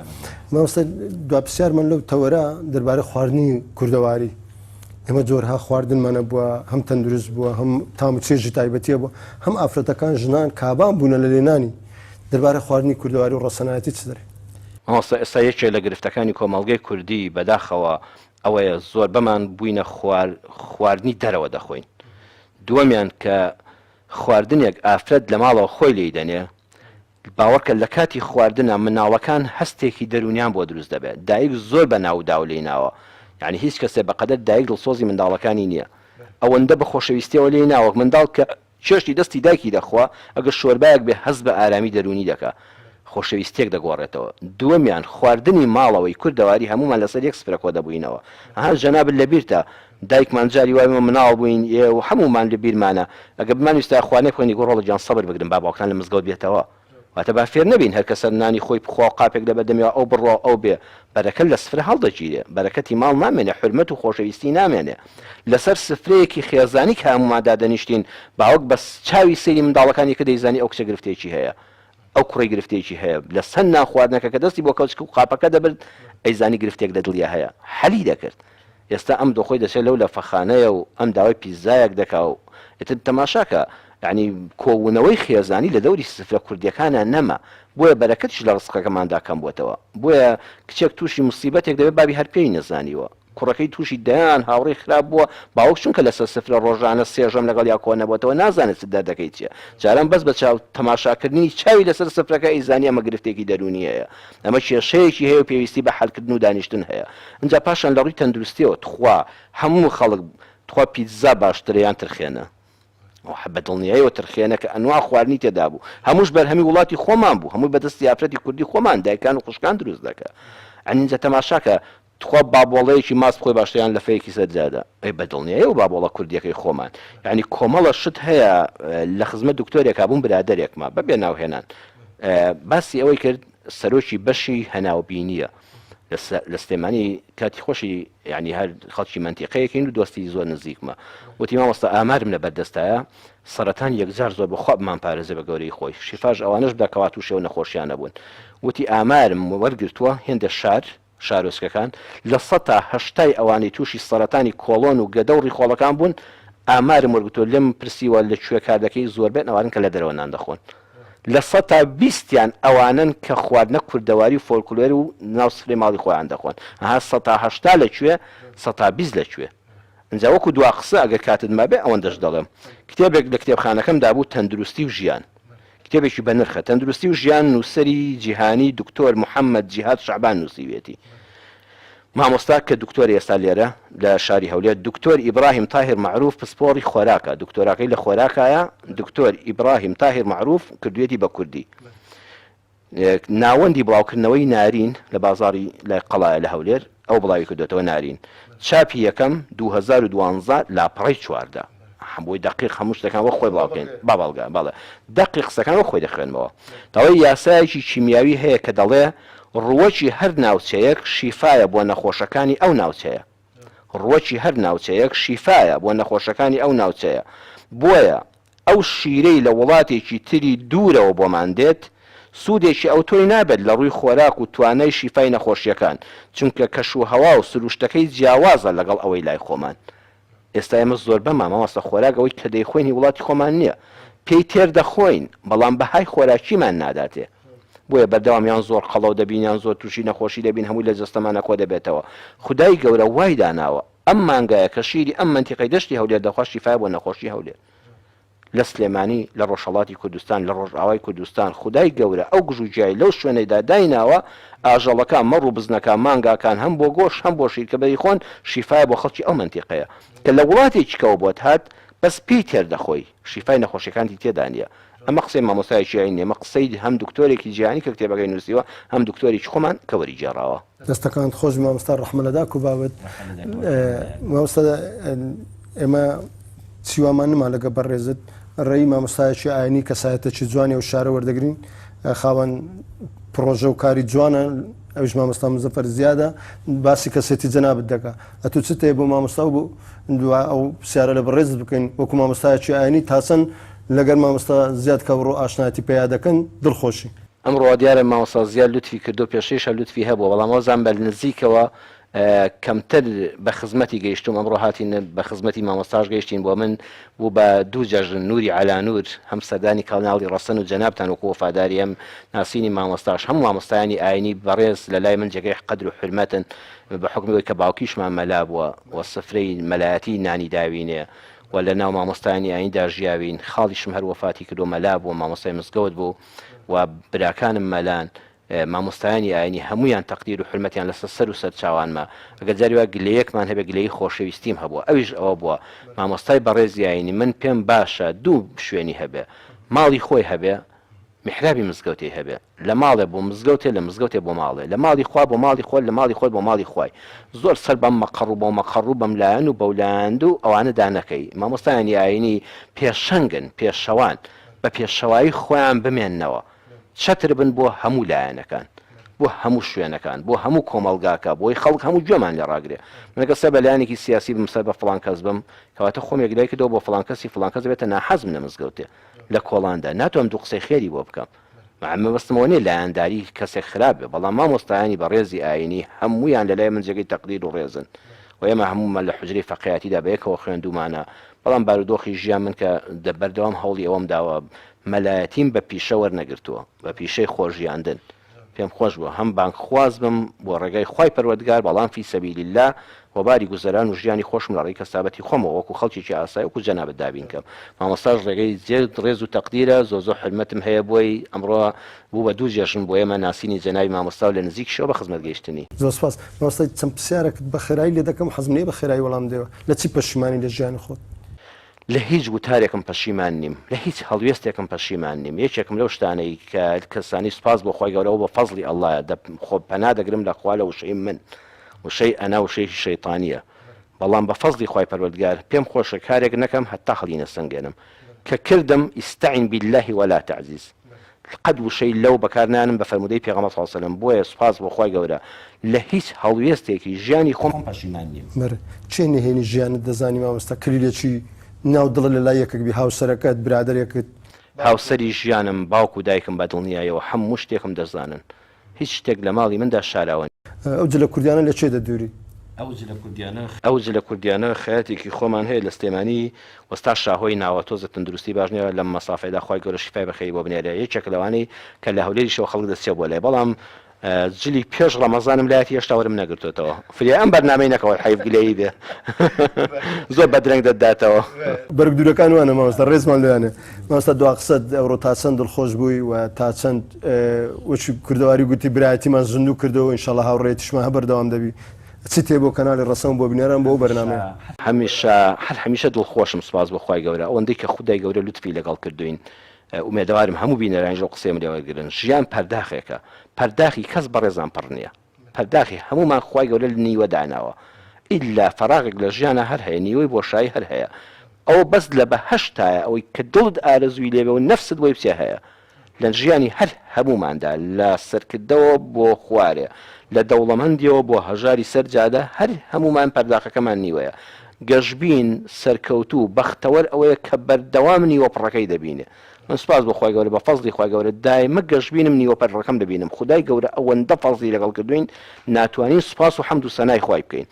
مامۆستا دوا پرسیارمان لەو تەوەرە دەربارەی خواردنی کوردەواری ئێمە جۆرها خواردنمان هەبووە هەم تەندروست بووە هەم تام و چێژی تایبەتیە بووە هەم ئافرەتەکان ژنان کابان بوونە لە لێنانی دەربارەی خواردنی کوردەواری و ڕەسەنایەتی چ دەرێ؟ مامۆستا ئێستا یەکێ لە گرفتەکانی کۆمەڵگەی کوردی بەداخەوە ئەوەیە زۆربەمان بووینە خوار خواردنی دەرەوە دەخۆین دووەمیان کە خواردنێک ئافرەت لە ماڵەوە خۆی لێی دەنێ باوەڕکە لە کاتی خواردنا مناڵەکان هەستێکی دەروونیان بۆ دروست دەبێ دایک زۆر بە ناو داو لێی ناوە یانی هیچ کەسێ بەقەدەر دایک دڵسۆزی منداڵەکانی نییە ئەوەندە بە خۆشەویستیەوە لێی ناوە منداڵ کە چێشتی دەستی دایکی دەخوا ئەگەر شۆربایەک بێ هەست بە ئارامی دەروونی دەکا. خۆشەویستیەک دەگۆڕێتەوە. دووەمیان خواردنی ماڵەوەی کوردەواری هەموومان لەسەر یەک سفرە کۆدەبووینەوە. ئەها جەنابت لەبیرتە دایکمان جاری وا ئێمە مناڵ بووین ئێ و هەموومان لەبیرمانە ئەگەر بمانویستایە خواردنێک بخۆین دەیگوت ڕۆڵە گیان سەبر بگرن با باوکتان لە مزگەوت بێتەوە. واتە با فێر نەبین هەر کەسە نانی خۆی بخوا و قاپێک لەبەر دەمیەوە ئەو بڕوا و ئەو بێ. بەرەکەت لە سفرە هەڵدەگیرێ. بەرەکەتی ماڵ نامێنێ، حورمەت و خۆشەویستی نامێنێ. لەسەر سفرەیەکی خێزانی کە هەموومان دادەنیشتین، باوک بە چاوی سەیری منداڵەکانی کرد دەیزانی ئەو کچە گرفتێکی هەیە. ئەو کوڕەی گرفتێکی هەیە. لەسەر نان خواردنەکە کە دەستی بۆ کەوچک و قاپەکە دەبرد ئەیزانی گرفتێک لە دڵیا هەیە. حەلی دەکرد. ئێستا ئەم دۆخۆی دەچێت لەو لەفەخانەیە و ئەم داوای پیتزایەک دەکا و ئیتر تەماشاکە یانی کۆبوونەوەی خێزانی لە دەوری سفرە کوردیەکانا نەما بۆیە بەرەکەتیش لە ڕزقەکەماندا کەم بۆتەوە بۆیە کچێک تووشی موسیبەتێک دەبێت بابی هەر پێی نەزانیوە کوڕەکەی تووشی دەیان هاوڕێی خراپ بووە باوک چونکە لەسەر سفرە ڕۆژانە سێ ژەم لەگەڵیا کۆ نەبۆتەوە نازانێت چ دەردەکەی چیە جاران بەس بە چاو تەماشاکردنی چاوی لەسەر سفرەکە ئەیزانی ئەمە گرفتێکی دەروونی هەیە ئەمە کێشەیەکی هەیە و پێویستی بە حەلکردن و دانیشتن هەیە ئینجا پاشان لە ڕووی تەندروستیەوە تخوا هەموو خەڵک تخوا پیتزا باشترە یان ترخێنە؟ ئەوە بە دڵنیایەوە ترخێنە کە ئەنواع خواردنی تێدا بوو هەمووش بەرهەمی وڵاتی خۆمان بوو هەمووی بەدەستی ئافرەتی کوردی خۆمان دایکان و خوشکان دروست دەکا ئەنجا تەماشاکە تخوا بابۆڵەیەکی ماست بخۆی باشترە یان لەفەیەکی سەر جادە؟ ئەی بە دڵنیایەوە بابۆڵە کوردیەکەی خۆمان. یانی کۆمەڵە شت هەیە لە خزمەت دکتۆرێکا بووم برادەرێکمە بە بێ ناوهێنان باسی ئەوەی کرد سەرۆکی بەشی هەناوبینیە لە سلێمانی کاتی خۆشی یعنی هەر خەڵکی مەنتیقەیەکین و دۆستی زۆر نزیکمە وتی مامۆستا ئامارم لە بەردەستایە سەرەتان یەکجار زۆر بەخوا بمان پارێزێ بە گەورەی خۆی شیفاش ئەوانەش بدا کەوا تووشی ئەو نەخۆشیانە بوون وتی ئامارم وەرگرتووە هێندە شار شارۆچکەکان لە سەتا هەشتای ئەوانەی تووشی سەرەتانی کۆڵۆن و گەدە و ڕیخۆڵەکان بوون ئامارم وەرگرتووە لێم پرسیوە لە کوێ کار دەکەی زۆربەیان ئەوانەن کە لە دەرەوە نان دەخۆن لە سەتا بیستیان ئەوانەن کە خواردنە کوردەواری و فۆلکلۆر و ناو سفرەی ماڵی خۆیان دەخۆن ئەها سەتا 80 لە کوێ سەتا 20 لە کوێ ئینجا وەکو دوا قسە ئەگەر کاتت مابێ ئەوەندەش دەڵێم کتێبێک لە کتێبخانەکەمدا بوو تەندروستی و ژیان کتێبێکی بەنرخە تەندروستی و ژیان نووسەری جیهانی دکتۆر محەممەد جیهاد شەعبان نووسیوێتی مامۆستا کە دکتۆر ئێستا لێرە لە شاری هەولێر دکتۆر ئیبراهیم تاهیر مەعروف پسپۆڕی خۆراکە دکتۆراکەی لە خۆراکایە دکتۆر ئیبراهیم تاهیر مەعروف کردوێتی بە کوردی ناوەندی بڵاوکردنەوەی نارین لە بازاڕی لای قەڵایە لە هەولێر ئەو بڵاوی کردۆتەوە نارین چاپی یەکەم 2012 لاپەڕەی 14 بۆی دەقیق هەموو شتەکان وەک خۆی بڵاو بکەین با بەڵگە بەڵێ دەقی قسەکان وەک خۆی دەخوێنمەوە دەڵێ یاسایەکی کیمیاوی هەیە کە دەڵێ ڕووەکی هەر ناوچەیەک شیفایە بۆ نەخۆشەکانی ئەو ناوچەیە ڕووەکی هەر ناوچەیەک شیفایە بۆ نەخۆشەکانی ئەو ناوچەیە، بۆیە ئەو شیرەی لە وڵاتێکی تری دوورەوە بۆمان دێت، سوودێکی ئەوتۆی نابێت لە ڕووی خۆراک و توانای شیفای نەخۆشییەکان، چونکە کەش و هەوا و سروشتەکەی جیاوازە لەگەڵ ئەوەی لای خۆمان. ئێستا ئێمە زۆربەمان مامۆستا خۆراک ئەوەی کە دەیخۆین هی وڵاتی خۆمان نییە، پێی تێر دەخۆین، بەڵام بەهای خۆراکیمان ناداتێ. بۆیە بەردەوام یان زۆر قەڵەو دەبین یان زۆر توشی نەخۆشی دەبین هەمووی لە جەستەمانا کۆ دەبێتەوە خودای گەورە وای داناوە ئەم مانگایە کە شیری ئەم مەنتیقەی دەشتی هەولێر دەخوا شیفایە بۆ نەخۆشی هەولێر لە سلێمانی لە ڕۆژهەڵاتی کوردستان لە ڕۆژئاوای کوردستان خودای گەورە ئەو گژوگیای لەو شوێنەیدا دایناوە ئاژەڵەکان مەڕ و بزنەکان مانگاکان هەم بۆ گۆشت هەم بۆ شیر کە دەیخۆن شیفایە بۆ خەڵکی ئەو مەنتیقەیە کە لە وڵاتێکی کەوە بۆت هات بەس پێی تێر دەخۆی شیفای نەخۆشیەکانتی تێدا نییە ئەمە قسەی مامۆستایەکی ئاینی نیە، ئەمە قسەی هەم دکتۆرێکی جیهانی کە کتێبەکەی نووسیوە، هەم دکتۆرێکی خۆمان کە وەریگێڕاوە. دەستەکانت خۆش مامۆستا ڕەحمە لە داک و بابت. مامۆستا ئێمە چی وامان نما لەگە بەڕێزت ڕێی مامۆستایەکی ئاینی کەسایەتێکی جوانی ئەو شارە وەردەگرین خاوەن پڕۆژە و کاری جوانە ئەویش مامۆستا مزەفەر زیادە باسی کەسێتی جەنابت دەکا ئەتوو چت هەیە بۆ مامۆستا و بۆ دوا ئەو پرسیارە لە بەڕێزت بکەین وەکو مامۆستایەکی ئاینی تا چەند لەگەر مامۆستا زیاد کەوڕۆ ئاشنایەتی پەیا دەکەن دڵخۆشی. ئەمڕۆ دیارە مامۆستا زیاد لوتفی کردو پێشتریش هەر لوتفی هەبووە بەڵام وەزان بە نزیکەوە کەمتر بە خزمەتی گەیشتوم ئەمڕۆ هاتین بە خزمەتی مامۆستاش گەیشتین بۆ من بوو بە دوو جەژن نوری عەلا نور هەم سەردانی کەناڵی ڕەسەن و جەنابتان وەکو وەفاداری هەم ناسینی مامۆستاش هەموو مامۆستایانی ئاینی بەڕێز لە لای من جێگەی قەدر و حورمەتن بە حوکمی ئەوەی کە باوکیشمان مەلا بووە و سفرەی مەلایەتی نانی داوینێ و لە ناو مامۆستایانی ئاییندا ژیاوین، خاڵیشم هەر وەفاتی کردووە مەلا بووە، مامۆستای مزگەوت بوو و براکانم مەلان، مامۆستایانی ئایینی هەموویان تەقدیر و حورمەتیان لەسەر سەر و سەر چاوانمە، ئەگەر جاری وا گلەیەکمان هەبێ گلەیی خۆشەویستیم هەبووە ئەویش ئەوە بووە مامۆستای بەڕێزی ئایینی من پێم باشە دوو شوێنی هەبێ ماڵی خۆی هەبێ. میحرابی مزگەوتێی هەبێ لە ماڵێ بۆ مزگەوتێ لە مزگەوتێ بۆ ماڵێ لە ماڵی خوا بۆ ماڵی خۆت لە ماڵی خۆت بۆ ماڵی خوای زۆر سەر بەم مەقەڕ و بەو مەقەڕ و بەم لایەن و بەو لایەند و ئەوانە دا نەکەی مامۆستایانی ئایینی پێشەنگن پێشەوان بە پێشەوایی خۆیان بمێننەوە چەتر بن بۆ هەموو لایەنەکان بۆ هەموو شوێنەکان بۆ هەموو کۆمەڵگاکە بۆی خەڵک هەموو گوێمان لێ ڕاگرێ من گەر سەر بە لایەنێکی سیاسی بم سەر بە فڵان کەس بم کەواتە خۆم یەکلای کردەوە بۆ فڵان کەسی فڵان کەس دەبێتە ناحەزم لە مزگەوتێ لە کۆڵاندا ناتوانم دوو قسەی خێری بۆ بکەم مەبەستم ئەوە نیە لایەنداری کەسێک خراپ بێ بەڵام مامۆستایانی بەڕێزی ئاینی هەموویان لەلای من جێگەی تەقدیر و ڕێزن و ئێمە هەموومان لە حوجرەی فەقێیەتیدا بەیەکەوە خوێندوومانە بەڵام بارودۆخی ژیان من کە بەردەوام هەوڵی ئەوەم داوە مەلایەتیم بە پیشە وەرنەگرتووە بە پیشەی خۆژیاندن پێم خۆش بووە هەم بانگخواز بم بۆ ڕێگای خوای پەروەردگار بەڵام فی سبیل اللە و باری گوزەران و ژیانی خۆشم لە ڕێی کەسابەتی خۆمەوە وەکو خەڵکێکی ئاسایی وەکو جەنابت دابین کەم مامۆستاش ڕێگەی جێ ڕێز و تەقدیرە زۆر زۆر حورمەتم هەیە بۆی ئەمڕۆ بوو بە دوو جێژن بۆ ئێمە ناسینی جەنابی مامۆستا و لە نزیکیشەوە بە خزمەت گەیشتنی. زۆر سوپاس مامۆستا چەند پرسیارێکت بە خێرایی لێ دەکەم حەزم لێیە بە خێرایی وەڵام بدەیەوە لە چی پەشیمانی لە ژیانی خۆت؟ لە هیچ وتارێکم پەشیمان نیم، لە هیچ هەڵوێستێکم پەشیمان نیم، یەکێکم لەو شتانەی کە کەسانی سوپاس بۆ خوای گەورە ئەوە بە فەزڵی اللە یە دە خۆ پەنا دەگرم لە خوا لە وشەی من، وشەی ئەنا وشەیەکی شەیتانیە، بەڵام بە فەزڵی خوای پەروەردگار پێم خۆشە کارێک نەکەم هەتا هەڵینەسەنگێنم، کە کردم استعن باللە ولا تعجز، قەت وشەی لەو بەکار نانم بە فەرموودەی پێغەمبەر صلی اللە علیە وسلم بۆیە سوپاس بۆ خوای گەورە لە هیچ هەڵوێستێکی ژیانی خۆم پەشیمان نیم. بەرێ کێ نهێنی ژیانت دەزانی مامۆستا کلیلێکی ناو دڵت لەلای یەکێک بی هاوسەرەکەت برادەرێکت. هاوسەری ژیانم باوک و دایکم بە دڵنیایەوە هەموو شتێکم دەزانن هیچ شتێک لە ماڵی مندا شاراوە نیە. ئەو جلە کوردیانە لە کێ دەدووری؟ ئەو جلە کوردیانە. ئەو جلە کوردیانە خەیاتێکی خۆمان هەیە لە سلێمانی وەستا شاهۆی ناوە تۆزە تەندروستی باش نیە لەم مەسافەیەدا خوای گەورە شیفای بەخێری بۆ بنێرێ یەکێکە لەوانەی کە لە هەولێریشەوە خەڵک دەچێ بۆ لای بەڵام جلی پێش ڕەمەزانم لایەتی هێشتا وەرم نەگرتۆتەوە فریای ئەم بەرنامەی نەکەوە حەیف گلەیی بێ زۆر بە درەنگ دەتداتەوە. بەرگ دوورەکان وانە مامۆستا ڕێزمان لۆیانە. مامۆستا دوا قسەت ئەوڕۆ تا چەند دڵخۆش بووی و تا چەند وەکی کوردەواری گوتی برایەتیمان زیندوو کردەوە ئینشاڵڵا هاوڕێیەتیشمان هەر بەردەوام دەبی چیت هەیە بۆ کەناڵی ڕەسەن بۆ بینەران بۆ ئەو بەرنامەیە؟ هەمیشە هەر هەمیشە دڵخۆشم سوپاس بۆ خوای گەورە ئەوەندەی کە خودای گەورە لوتفی لەگەڵ کردووین ئومێدەوارم هەموو بینەرانیش ئەو قسەیەم لێ وەرگرن ژیان پەرداخێکە پەرداخی کەس بەڕێزان پڕ نییە پەرداخی هەموومان خوای گەورە لە نیوە داناوە ئیلا فەراغێک لە ژیانا هەر هەیە نیوەی بۆشایی هەر هەیە ئەوە بەس لە بەهەشتایە ئەوەی کە دڵت ئارەزووی لێبێ و نەفست بۆی بچێ هەیە لە ژیانی هەر هەمووماندا لە سەرکردەوە بۆ خوارێ لە دەوڵەمەندیەوە بۆ هەژاری سەر جادە هەر هەموومان پەرداخەکەمان نیوەیە گەشبین سەرکەوتوو بەختەوەر ئەوەیە کە بەردەوام نیوە پڕەکەی دەبینێ من سوپاس بۆ خوای گەورە بە فەزڵی خوای گەورە دایمە گەشبینم نیوە پەرڕەکەم دەبینم خودای گەورە ئەوەندە فەزڵی لەگەڵ کردوین ناتوانین سوپاس و حەمد و سەنای خوای بکەین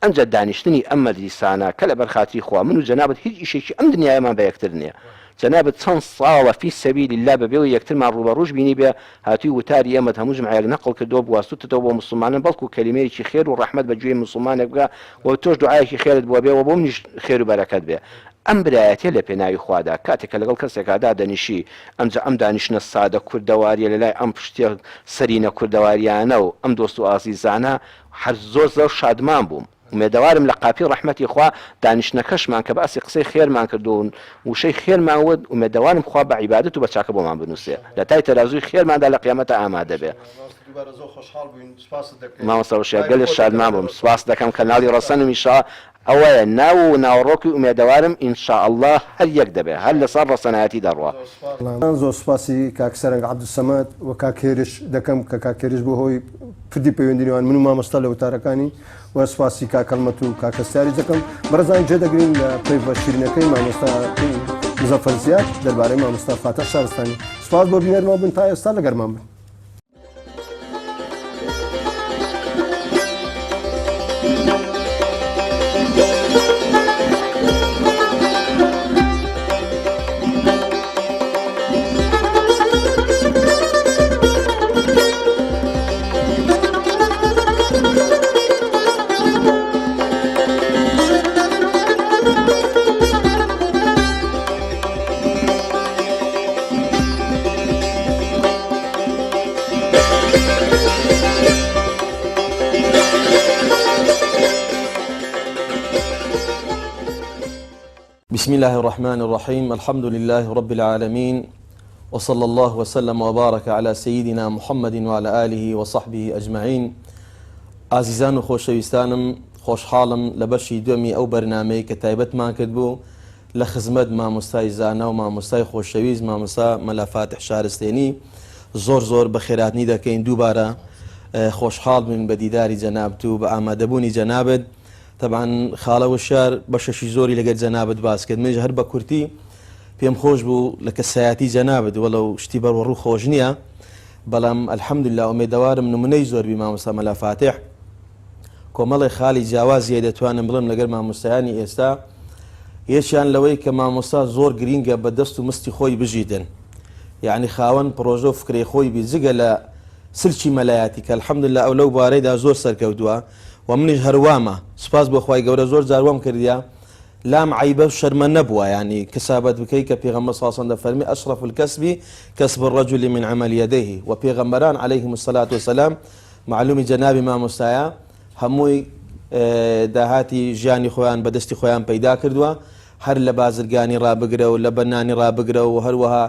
ئەنجا دانیشتنی ئەم مەجلیسانە کە لەبەر خاتری خوا من و جەنابت هیچ ئیشێکی ئەم دنیایەمان بە یەکتر نیە جەنابت چەند ساڵە فی سبیل اللە بەبێ یەکترمان ڕووبەڕووش بینیبێ هاتووی وتاری ئێمەت هەموو جومعەیەک نەقڵ کردووە گواستوتەتەوە بۆ موسڵمانان بەڵکو کەلیمەیەکی خێر و ڕەحمەت بە گوێی موسڵمانێک بگا و تۆش دوعایەکی خێرت بۆ بێ و بۆ منیش خێر و بەرەکەت بێ ئەم برایەتیە لە پێناوی خوادا کاتێک کە لەگەڵ کەسێکا دادەنیشی ئەمجا ئەم دانیشتنە سادە کوردەواریە لەلای ئەم پشتیە سەرینە کوردەواریانە و ئەم دۆست و ئازیزانە هەر زۆر زۆر شادمان بووم ئومێدەوارم لە قاپی ڕەحمەتی خوا دانیشتنەکەشمان کە باسی قسەی خێرمان کرد و وشەی خێرمان وت ئومێدەوارم خوا بە عیبادەت و بە چاکە بۆمان بنووسێ لە تای تەرازووی خێرماندا لە قیامەتا ئامادە بێ. مامۆستا وشیار گەلێ شادمان بووم سوپاست دەکەم کەناڵی ڕەسەنم ئیشا ئەوەیە ناو و ناوەڕۆکی ئومێدەوارم ان شاء اللە هەر یەک دەبێ هەر لەسەر ڕەسەنایەتی دەڕوا. زۆر سوپاسی کاک سەرەنگ عەبدولسەمەد و کاک هێرش دەکەم کە کاک هێرش بووە هۆی پردی پەیوەندی نێوان من و مامۆستا لە وتارەکانی و سوپاسی کاک هەڵمەت و کاک هەستیاریش دەکەم. بەڕێزان جێ دەگرین لە پەیڤە شیرینەکەی مامۆستا مزەفەر زیاد دەربارەی مامۆستا فاتح شارستانی. سوپاس بۆ بینەرمان بوون تا ئێستا لەگەرمان بن. بسم الله الرحمن الرحيم الحمد لله رب العالمين. وصلی اللە وسلم وبارک علی سیدنا محمد وعلی آله وصحبه اجمعین ئازیزان و خۆشەویستانم خۆشحاڵم لە بەشی دووەمی ئەو بەرنامەی کە تایبەتمان کردبوو لە خزمەت مامۆستای زانا و مامۆستای خۆشەویست مامۆستا مەلا فاتح شارستێنی زۆر زۆر بەخێراتنی دەکەین دووبارە خۆشحاڵ بووین بە دیداری جەنابت و بە ئامادەبوونی جەنابت تەبعەن خاڵە وشیار بەشەشی زۆری لەگەر جەنابت باس کرد منیش هەر بە کورتی پێم خۆش بوو لە کەسایەتی جەنابت وەلەو شتی بەڕوەڕوو خۆش نییە بەڵام الحمدللە ئومێدەوارم نمونەی زۆر بی مامۆستا مەلا فاتح کۆمەڵێ خالی جیاوازی هەیە دەتوانم بڵێم لەگەر مامۆستایانی ئێستا یەکیان لەوەی کە مامۆستا زۆر گرینگە بە دەست و مستی خۆی بژیتن یعنی خاوەن پڕۆژە و فکرەی خۆی بی جگە لە سلکی مەلایەتی کە الحمدللە ئەو لەو بوارەیدا زۆر سەرکەوتووە و منیش هەروامە سوپاس بۆ خوای گەورە زۆر جار وام کردیە لام عەیبە و شەرمە نەبووە یانی کسابەت بکەی کە پێغەمبەر صلی اللە علیە وسلم دەفەرمێ اشرف الکسب کسب الرجل من عمل یدیه وە پێغەمبەران علیهم الصلوة والسلام معلومی جەنابی مامۆستایە هەمووی داهاتی ژیانی خۆیان بە دەستی خۆیان پەیدا کردووە هەر لە بازرگانی ڕابگرە و لە بەنانی ڕابگرە و هەروەها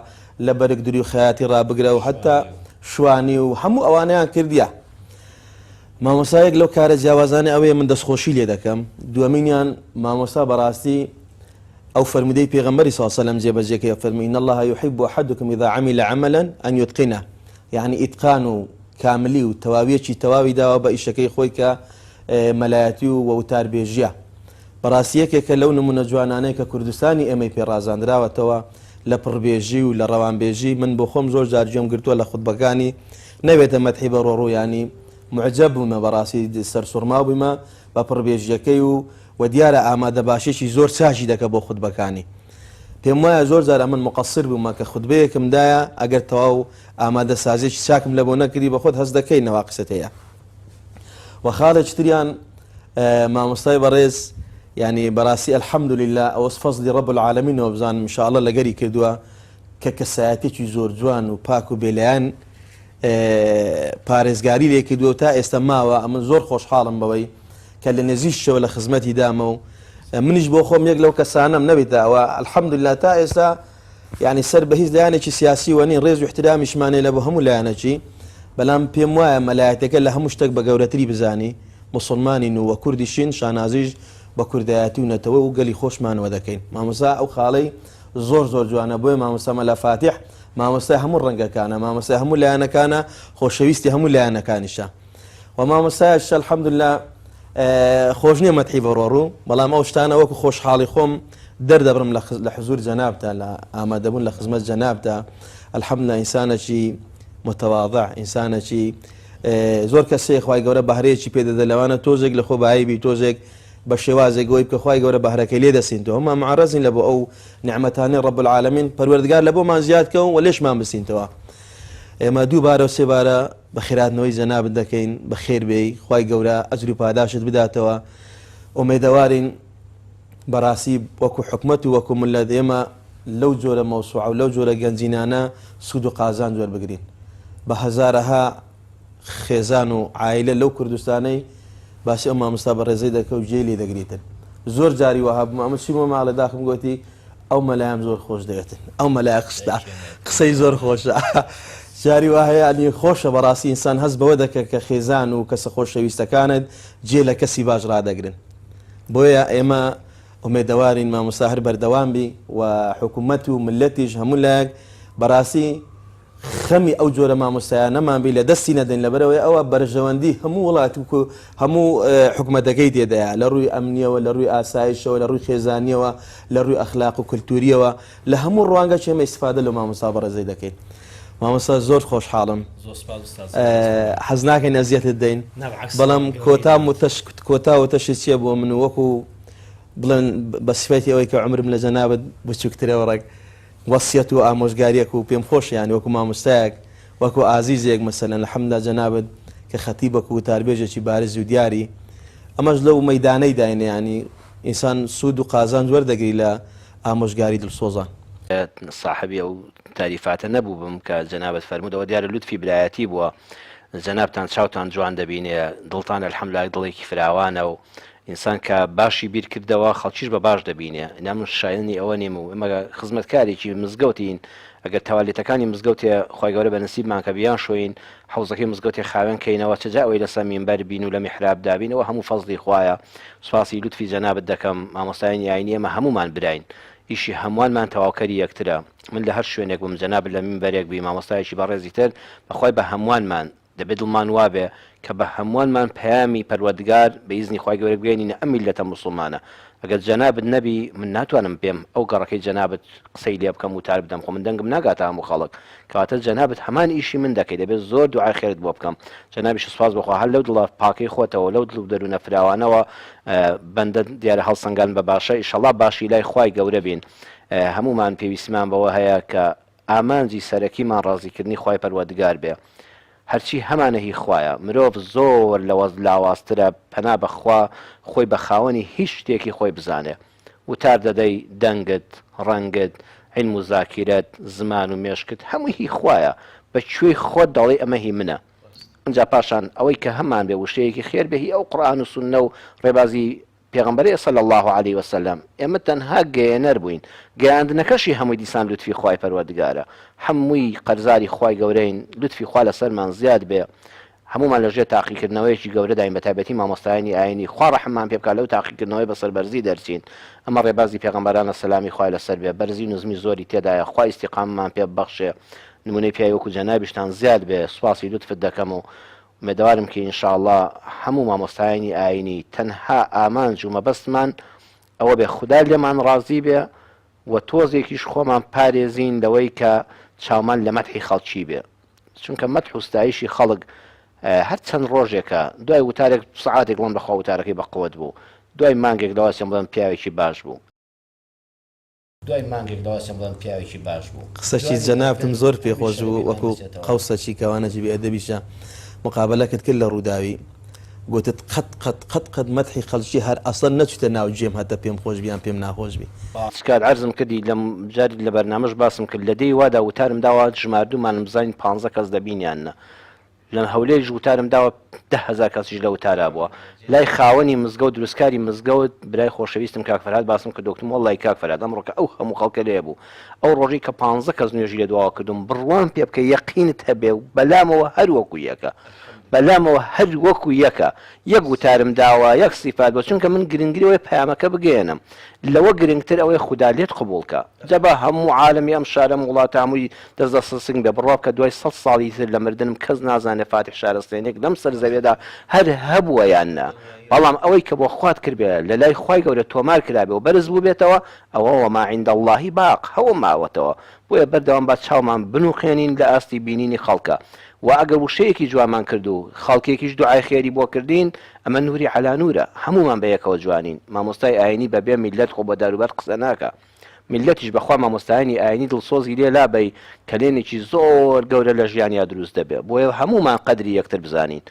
لە بەرگ دروی خەیاتی ڕابگرە و حتا شوانی و هەموو ئەوانەیان کردیە مامۆستا یەک لەو کارە جیاوازانەی ئەوەیە من دەستخۆشی لێ دەکەم دووەمینیان مامۆستا بەڕاستی ئەو فەرموودەی پێغەمبەری صلی الله علیه و سلم جێبەجێ کەی فەرمووی ان الله يحب احدكم اذا عمل عملا ان يتقنه یعنی ئیتقان و کاملی و تەواویەکی تەواوی داوە بە ئیشەکەی خۆی کە مەلایەتی و وتاربێژیە بەڕاستی یەکێکە لەو نمونە جوانانەی کە کوردستانی ئێمەی پێ ڕازاندراوەتەوە لە پڕبێژی و لە ڕەوانبێژی من بۆ خۆم زۆر جار گوێم گرتووە لە خوتبەکانی نەبێتە مەدحی بە ڕۆڕوو یانی موعجەب بوومە بەڕاستی سەرسوڕماو بوومە بە پڕبێژیەکەی و وە دیارە ئامادە باشێکی زۆر چاکی دەکە بۆ خوتبەکانی پێم وایە زۆر جار ئەمن مقصر بوومە کە خوتبەیەکم دایە ئەگەر تەواو ئامادە سازێکی چاکم لە بۆ نەکردی بە خۆت هەست دەکەی نەواقست هەیە وە خاڵێکی تریان مامۆستای بەڕێز یعنی بەڕاستی الحمدلله ئەوەس فەزلی رب العالمینەوە بزانم ان شاء الله لەگەری کردووە کە کەسایەتێکی زۆر جوان و پاک و بێلایەن پارێزگاری لێ کردووە تا ئێستا ماوە ئەمن زۆر خۆشحاڵم بەوەی کە لە نزیشەوە لە خزمەتی دامە و منیش بۆ خۆم یەک لەو کەسانم نەبیتە ئەوە الحمدلله تا ئێستا یعنی سەر بە هیچ لایەنێکی سیاسی وە نین ڕێز و احترامیشمانەیە لە بۆ هەموو لایەنەکی بەڵام پێم وایە مەلایەتەکە لە هەموو شتێک بە گەورەتری بزانی مسلمانین و وە کوردیشین شانازیش بە کوردایەتی و نەتەوە و گەلی خۆشمانەوە دەکەین مامۆستا ئەو خاڵەی زۆر زۆر جوانە بۆیە مامۆستا مەلا فاتیح مامۆستای هەموو ڕەنگەکانە مامۆستای هەموو لایەنەکانە خۆشەویستی هەموو لایەنەکانیشە و مامۆستایش الحمدلله خۆش نییە مەدحی بە ڕۆڕوو بەڵام ئەو شتانە وەکو خۆشحاڵی خۆم دەردەبڕم لە حزور جەنابتا لە ئامادەبوون لە خزمەت جەنابتا الحمدلله ئینسانێکی متواضع ئینسانێکی زۆر کەسێ خوای گەورە بەهرەیەکی پێدەدە لەوانە تۆزێک لە خۆ بایی بی تۆزێک بە شێوازێک ئەوەی بکە خوای گەورە بەهرەکەی لێ دەسینتەوە هەموومان معەرەزین لە بۆ ئەو نیعمەتانەی رب العالمین پەروەردگار لە بۆمان زیاد کە و لێشمان بسینتەوە ئێمە دووبارە و سێبارە بەخێراتنەوەی جەنابت دەکەین بەخێر بێی خوای گەورە ئەجر و پاداشت بداتەوە ئومێدەوارین بەڕاستی وەکو حکومەت و وەکو ملت ئێمە لەو جۆرە مەوسوعە و لەو جۆرە گەنجینانە سوود و قازانج وەربگرین بە هەزارەها خێزان و عایلە لەو کوردستانەی باسی ئەو مامۆستا بەڕێزەی دەکە و گوێی لێ دەگریتن زۆر جاری وەها بووم ئەمە چیمە ماڵێ داخم گۆتی ئەو مەلایەم زۆر خۆش دەوێتن ئەو مەلایە قستا قسەی زۆر خۆشە جاری وا هەیە ئەنی خۆشە بەڕاستی ئینسان هەست بەوە دەکە کە خێزان و کەسە خۆشەویستەکانت جێ لە کەسی باش ڕادەگرن بۆیە ئێمە ئومێدەوارین مامۆستا هەر بەردەوام بی و حکوومەت و ملەتیش هەموو لایەک بەڕاستی خەمی ئەو جۆرە مامۆستایانەمان بی لە دەستی نەدەین لەبەرئەوەی ئەوە بەرژەوەندی هەموو وڵات و هەموو حکومەتەکەی تێدایە لە ڕووی ئەمنیەوە لە ڕووی ئاسایشەوە لە ڕووی خێزانیەوە لە ڕووی ئەخلاق و کلتوریەوە لە هەموو ڕوانگەک ئێمە ئیستفادە لەو مامۆستا بەڕێزەی دەکەین مامۆستا زۆر خۆشحاڵم حەز ناکەین ئەزیەتت دەین بەڵام کۆتا کۆتا وتەشی چییە بۆ من وەکو بڵێن بە سفەتی ئەوەی کە عمرم لە جەنابت بچووکترەوە ڕێک وەسیەت و ئامۆژگاریەک و پێم خۆشە یانی وەکو مامۆستایەک وەکو ئازیزێک مەسەلەن الحمدللە جەنابت کە خەتیبەک و وتاربێژێکی بارز و دیاری ئەمەش لەو مەیدانەی داینە یانی ئینسان سوود و قازانج وەردەگری لە ئامۆژگاری دڵسۆزان. ساحەبی ئەو تاریفاتە نەبووبم کە جەنابت فەرمووت ئەوە دیارە لوتفی برایەتی بووە جەنابتان چاوتان جوان دەبینێ دڵتان الحمدللە دڵێکی فراوانە و. ئینسان کە باشی بیر کردەوە خەڵکیش بە باش دەبینێ نا من شایەنی ئەوە نیم و ئێمە خزمەتکارێکی مزگەوتین ئەگەر تەوالێتەکانی مزگەوتێ خوای گەورە بە نسیبمان کە بیان شۆین حەوزەکەی مزگەوتێ خاوێن کەینەوە چ جا ئەوەی لەسەر مینبەر بین و لە میحرابدا بین ئەوە هەموو فەزڵی خوایە سوپاسی لوتفی جەنابت دەکەم مامۆستایانی ئاینی ئێمە هەموومان براین ئیشی هەمووانمان تەواوکەری یەکترە من لە هەر شوێنێک بم جەنابت لە مینبەرێک بی مامۆستایەکی بەڕێزی تر بەخوای بە هەمووانمان دەبێ دڵمان وابێ کە بە هەمووانمان پەیامی پەروەردگار بە ئیزنی خوای گەورە بگەینینە ئەم میللەتە موسڵمانە ئەگەر جەنابت نەبی من ناتوانم بێم ئەو گەڕەکەی جەنابت قسەی لێ بکەم وتار بدەم خۆ من دەنگم ناگاتە هەموو خەڵک کەواتە جەنابت هەمان ئیشی من دەکەی دەبێت زۆر دوعای خێرت بۆ بکەم جەنابیش سوپاس بۆ خوا هەر لەو دڵە پاکەی خۆتەوە لەو دڵ و دەروونە فراوانەوە بەندە دیارە هەڵسەنگان بە باشە ئیشەڵا باشی لای خوای گەورە بین هەموومان پێویستیمان بەوە هەیە کە ئامانجی سەرەکیمان ڕازیکردنی خوای پەروەردگار بێ هەرچی هەمانە هی خوایە مرۆڤ زۆر لەوە لاوازترە پەنا بە خوا خۆی بە خاوەنی هیچ شتێکی خۆی بزانێ وتار دەدەی دەنگت ڕەنگت عیلم و زاکیرەت زمان و مێشکت هەمووی هی خوایە بە کوێی خۆت دەڵێی ئەمە هی منە ئنجا پاشان ئەوەی کە هەمان بێ وشەیەکی خێر بێ هی ئەو قورئان و سوننە و ڕێبازی پێغەمبەرێ صلی اللە علیە وسلم ئێمە تەنها گەیەنەر بووین گەیاندنەکەشی هەمووی دیسان لوتفی خوای پەروەردگارە هەمووی قەرزاری خوای گەورەین لوتفی خوا لەسەرمان زیاد بێ هەموومان لەژێر تاقیکردنەوەیەکی گەورەداین بەتایبەتی مامۆستایانی ئاینی خوا ڕەحممان پێ بکات لەو تاقیکردنەوەی بە سەربەرزی دەرچین ئەمە ڕێبازی پێغەمبەرانە سەلامی خوای لەسەر بێ بەرزی و نزمی زۆری تێدایە خوا ئیستیقامەمان پێ ببەخشێ نمونەی پیاوی وەکو جەنابیشتان زیاد بێ سوپاسی لوتفت دەکەم و ئومێدەوارم کە ان شاء اللە هەموو مامۆستایانی ئاینی تەنها ئامانج و مەبەستمان ئەوە بێ خودا لێمان ڕازی بێ و تۆزێکیش خۆمان پارێزین لەوەی کە چاومان لە مەدحی خەڵکی بێ چونکە مەدح و ستایشی خەڵک هەر چەند ڕۆژێکە دوای وتارێک سەعاتێک بڵێن بەخوا وتارەکەی بەقوەت بوو دوای مانگێک لەوە چێن بڵێن پیاوێکی باش بوو. دوای مانگێک لەوە چێن بڵێن پیاوێکی باش بوو. قسەکی جەنابتم زۆر پێ خۆش بوو وەکو قەوسەکی کەوانەکی بێ ئەدەبیشە مقابەلەکت کرد لە ڕووداوی گوتت قەت قەت قەت قەت مەدحی خەڵکی هەر ئەسڵەن نەچووتە ناو گوێم هەتە پێم خۆش بی یان پێم ناخۆش بی. چکات عەرزم کردی لەم جاری لە بەرنامەش باسم کرد لە دێی وادا وتارم داوە ژماردوومانم بزانین پانزە کەس دەبین یان نە لە هەولێریش وتارم داوە 10,000 کەسیش لە وتارا بووە لای خاوەنی مزگەوت دروستکاری مزگەوت برای خۆشەویستم کاک فەرهاد باسم کردووە گوتم وەڵڵاهی کاک فەرهاد ئەمڕۆ کە ئەو هەموو خەڵکە لێ بوو ئەو ڕۆژەی کە پانزە کەس نوێژی لە دواوە کردوم بڕوام پێ بکە یەقینت هەبێ و بەلامەوە هەر وەکو یەکە بەلامەوە هەر وەکو یەکە یەک وتارم داوە یەک سیفات بۆ چونکە من گرنگری ئەوەیە پەیامەکە بگەیەنم لەوە گرنگتر ئەوەیە خودا لێت قبوڵ کا جا با هەموو عالەمی ئەم شارە ئەم وڵاتە هەمووی دەست لە سنگ بێ بڕوا بکە دوای سەد ساڵی تر لە مردنم کەس نازانێ فاتیح شارستێنێک لەم سەر زەویەدا هەر هەبووە یان نا بەڵام ئەوەی کە بۆ خوات کردبێ لە لای خوای گەورە تۆمار کرابێ و بەرز بووبێتەوە ئەوە وما عند اللە باق هەوە ماوەتەوە بۆیە بەردەوام با چاومان بنوقێنین لە ئاستی بینینی خەڵکە وە ئەگەر وشەیەکی جوانمان کرد و خەڵکێکیش دوعای خێری بۆ کردین ئەمە نوری عەلا نورە هەموومان بەیەکەوە جوانین مامۆستای ئاینی بەبێ میللەت خۆ بە داروبەرد قسە ناکا میللەتیش بەخوا مامۆستایانی ئاینی دڵسۆزی لێ لابەی کەلێنێکی زۆر گەورە لە ژیانیا دروست دەبێ بۆیە هەموومان قەدری یەکتر بزانین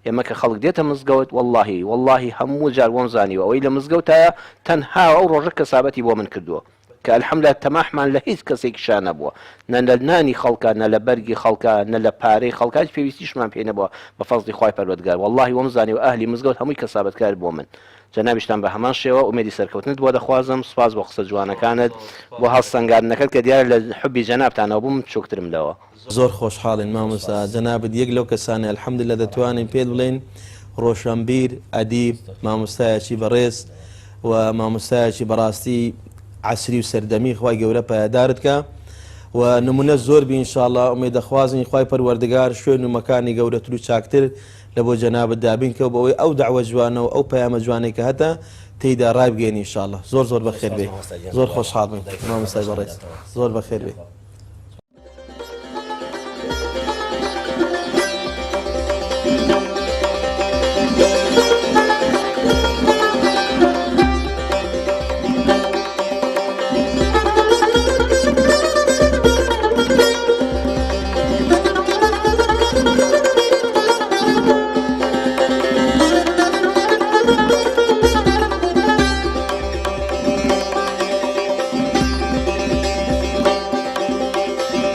ئێمە کە خەڵک دێتە مزگەوت وەڵاهی وەڵاهی هەموو جار وەم زانیوە ئەوەی لە مزگەوتایە تەنها ئەو ڕۆژە کەسابەتی بۆ من کردووە کە الحمدللە تەماحمان لە هیچ کەسێکیشا نەبووە نە لە نانی خەڵکا نە لە بەرگی خەڵکا نە لە پارەی خەڵکا هیچ پێویستیشمان پێی نەبووە بە فەزڵی خوای پەروەردگار وەڵاهی وەم زانیوە ئەهلی مزگەوت هەمووی کەسابەتکار بۆ من جەنابیشتان بە هەمان شێوە ئومێدی سەرکەوتنت بۆ دەخوازم سوپاس بۆ قسە جوانەکانت بۆ هەڵسەنگاندنەکەت کە دیارە لە حوبی جەنابتانەوە بووم بچوکترم لەوە. زۆر خۆشحاڵین مامۆستا جەنابت یەک لەو کەسانەی الحمدللە دەتوانین پێت بڵێین ڕۆشەنبیر ئەدیب مامۆستایەکی بەڕێز و مامۆستایەکی بەڕاستی عەسری و سەردەمی خوای گەورە پایەدارت کا و نمونە زۆر بی انشاءاللە ئومێدەخوازین خوای پەروەردگار شوێن و مەکانی گەورەتر و چاکتر لە بۆ جەنابت دابین کە و بەوەی ئەو دەعوە جوانە و ئەو پەیامە جوانەی کە هەتە تێیدا ڕایبگەیەنی ان شاءاللە زۆر زۆر بەخێر بێی زۆر خۆشحاڵ بووین مامۆستای بەڕێز زۆر بەخێر بێی.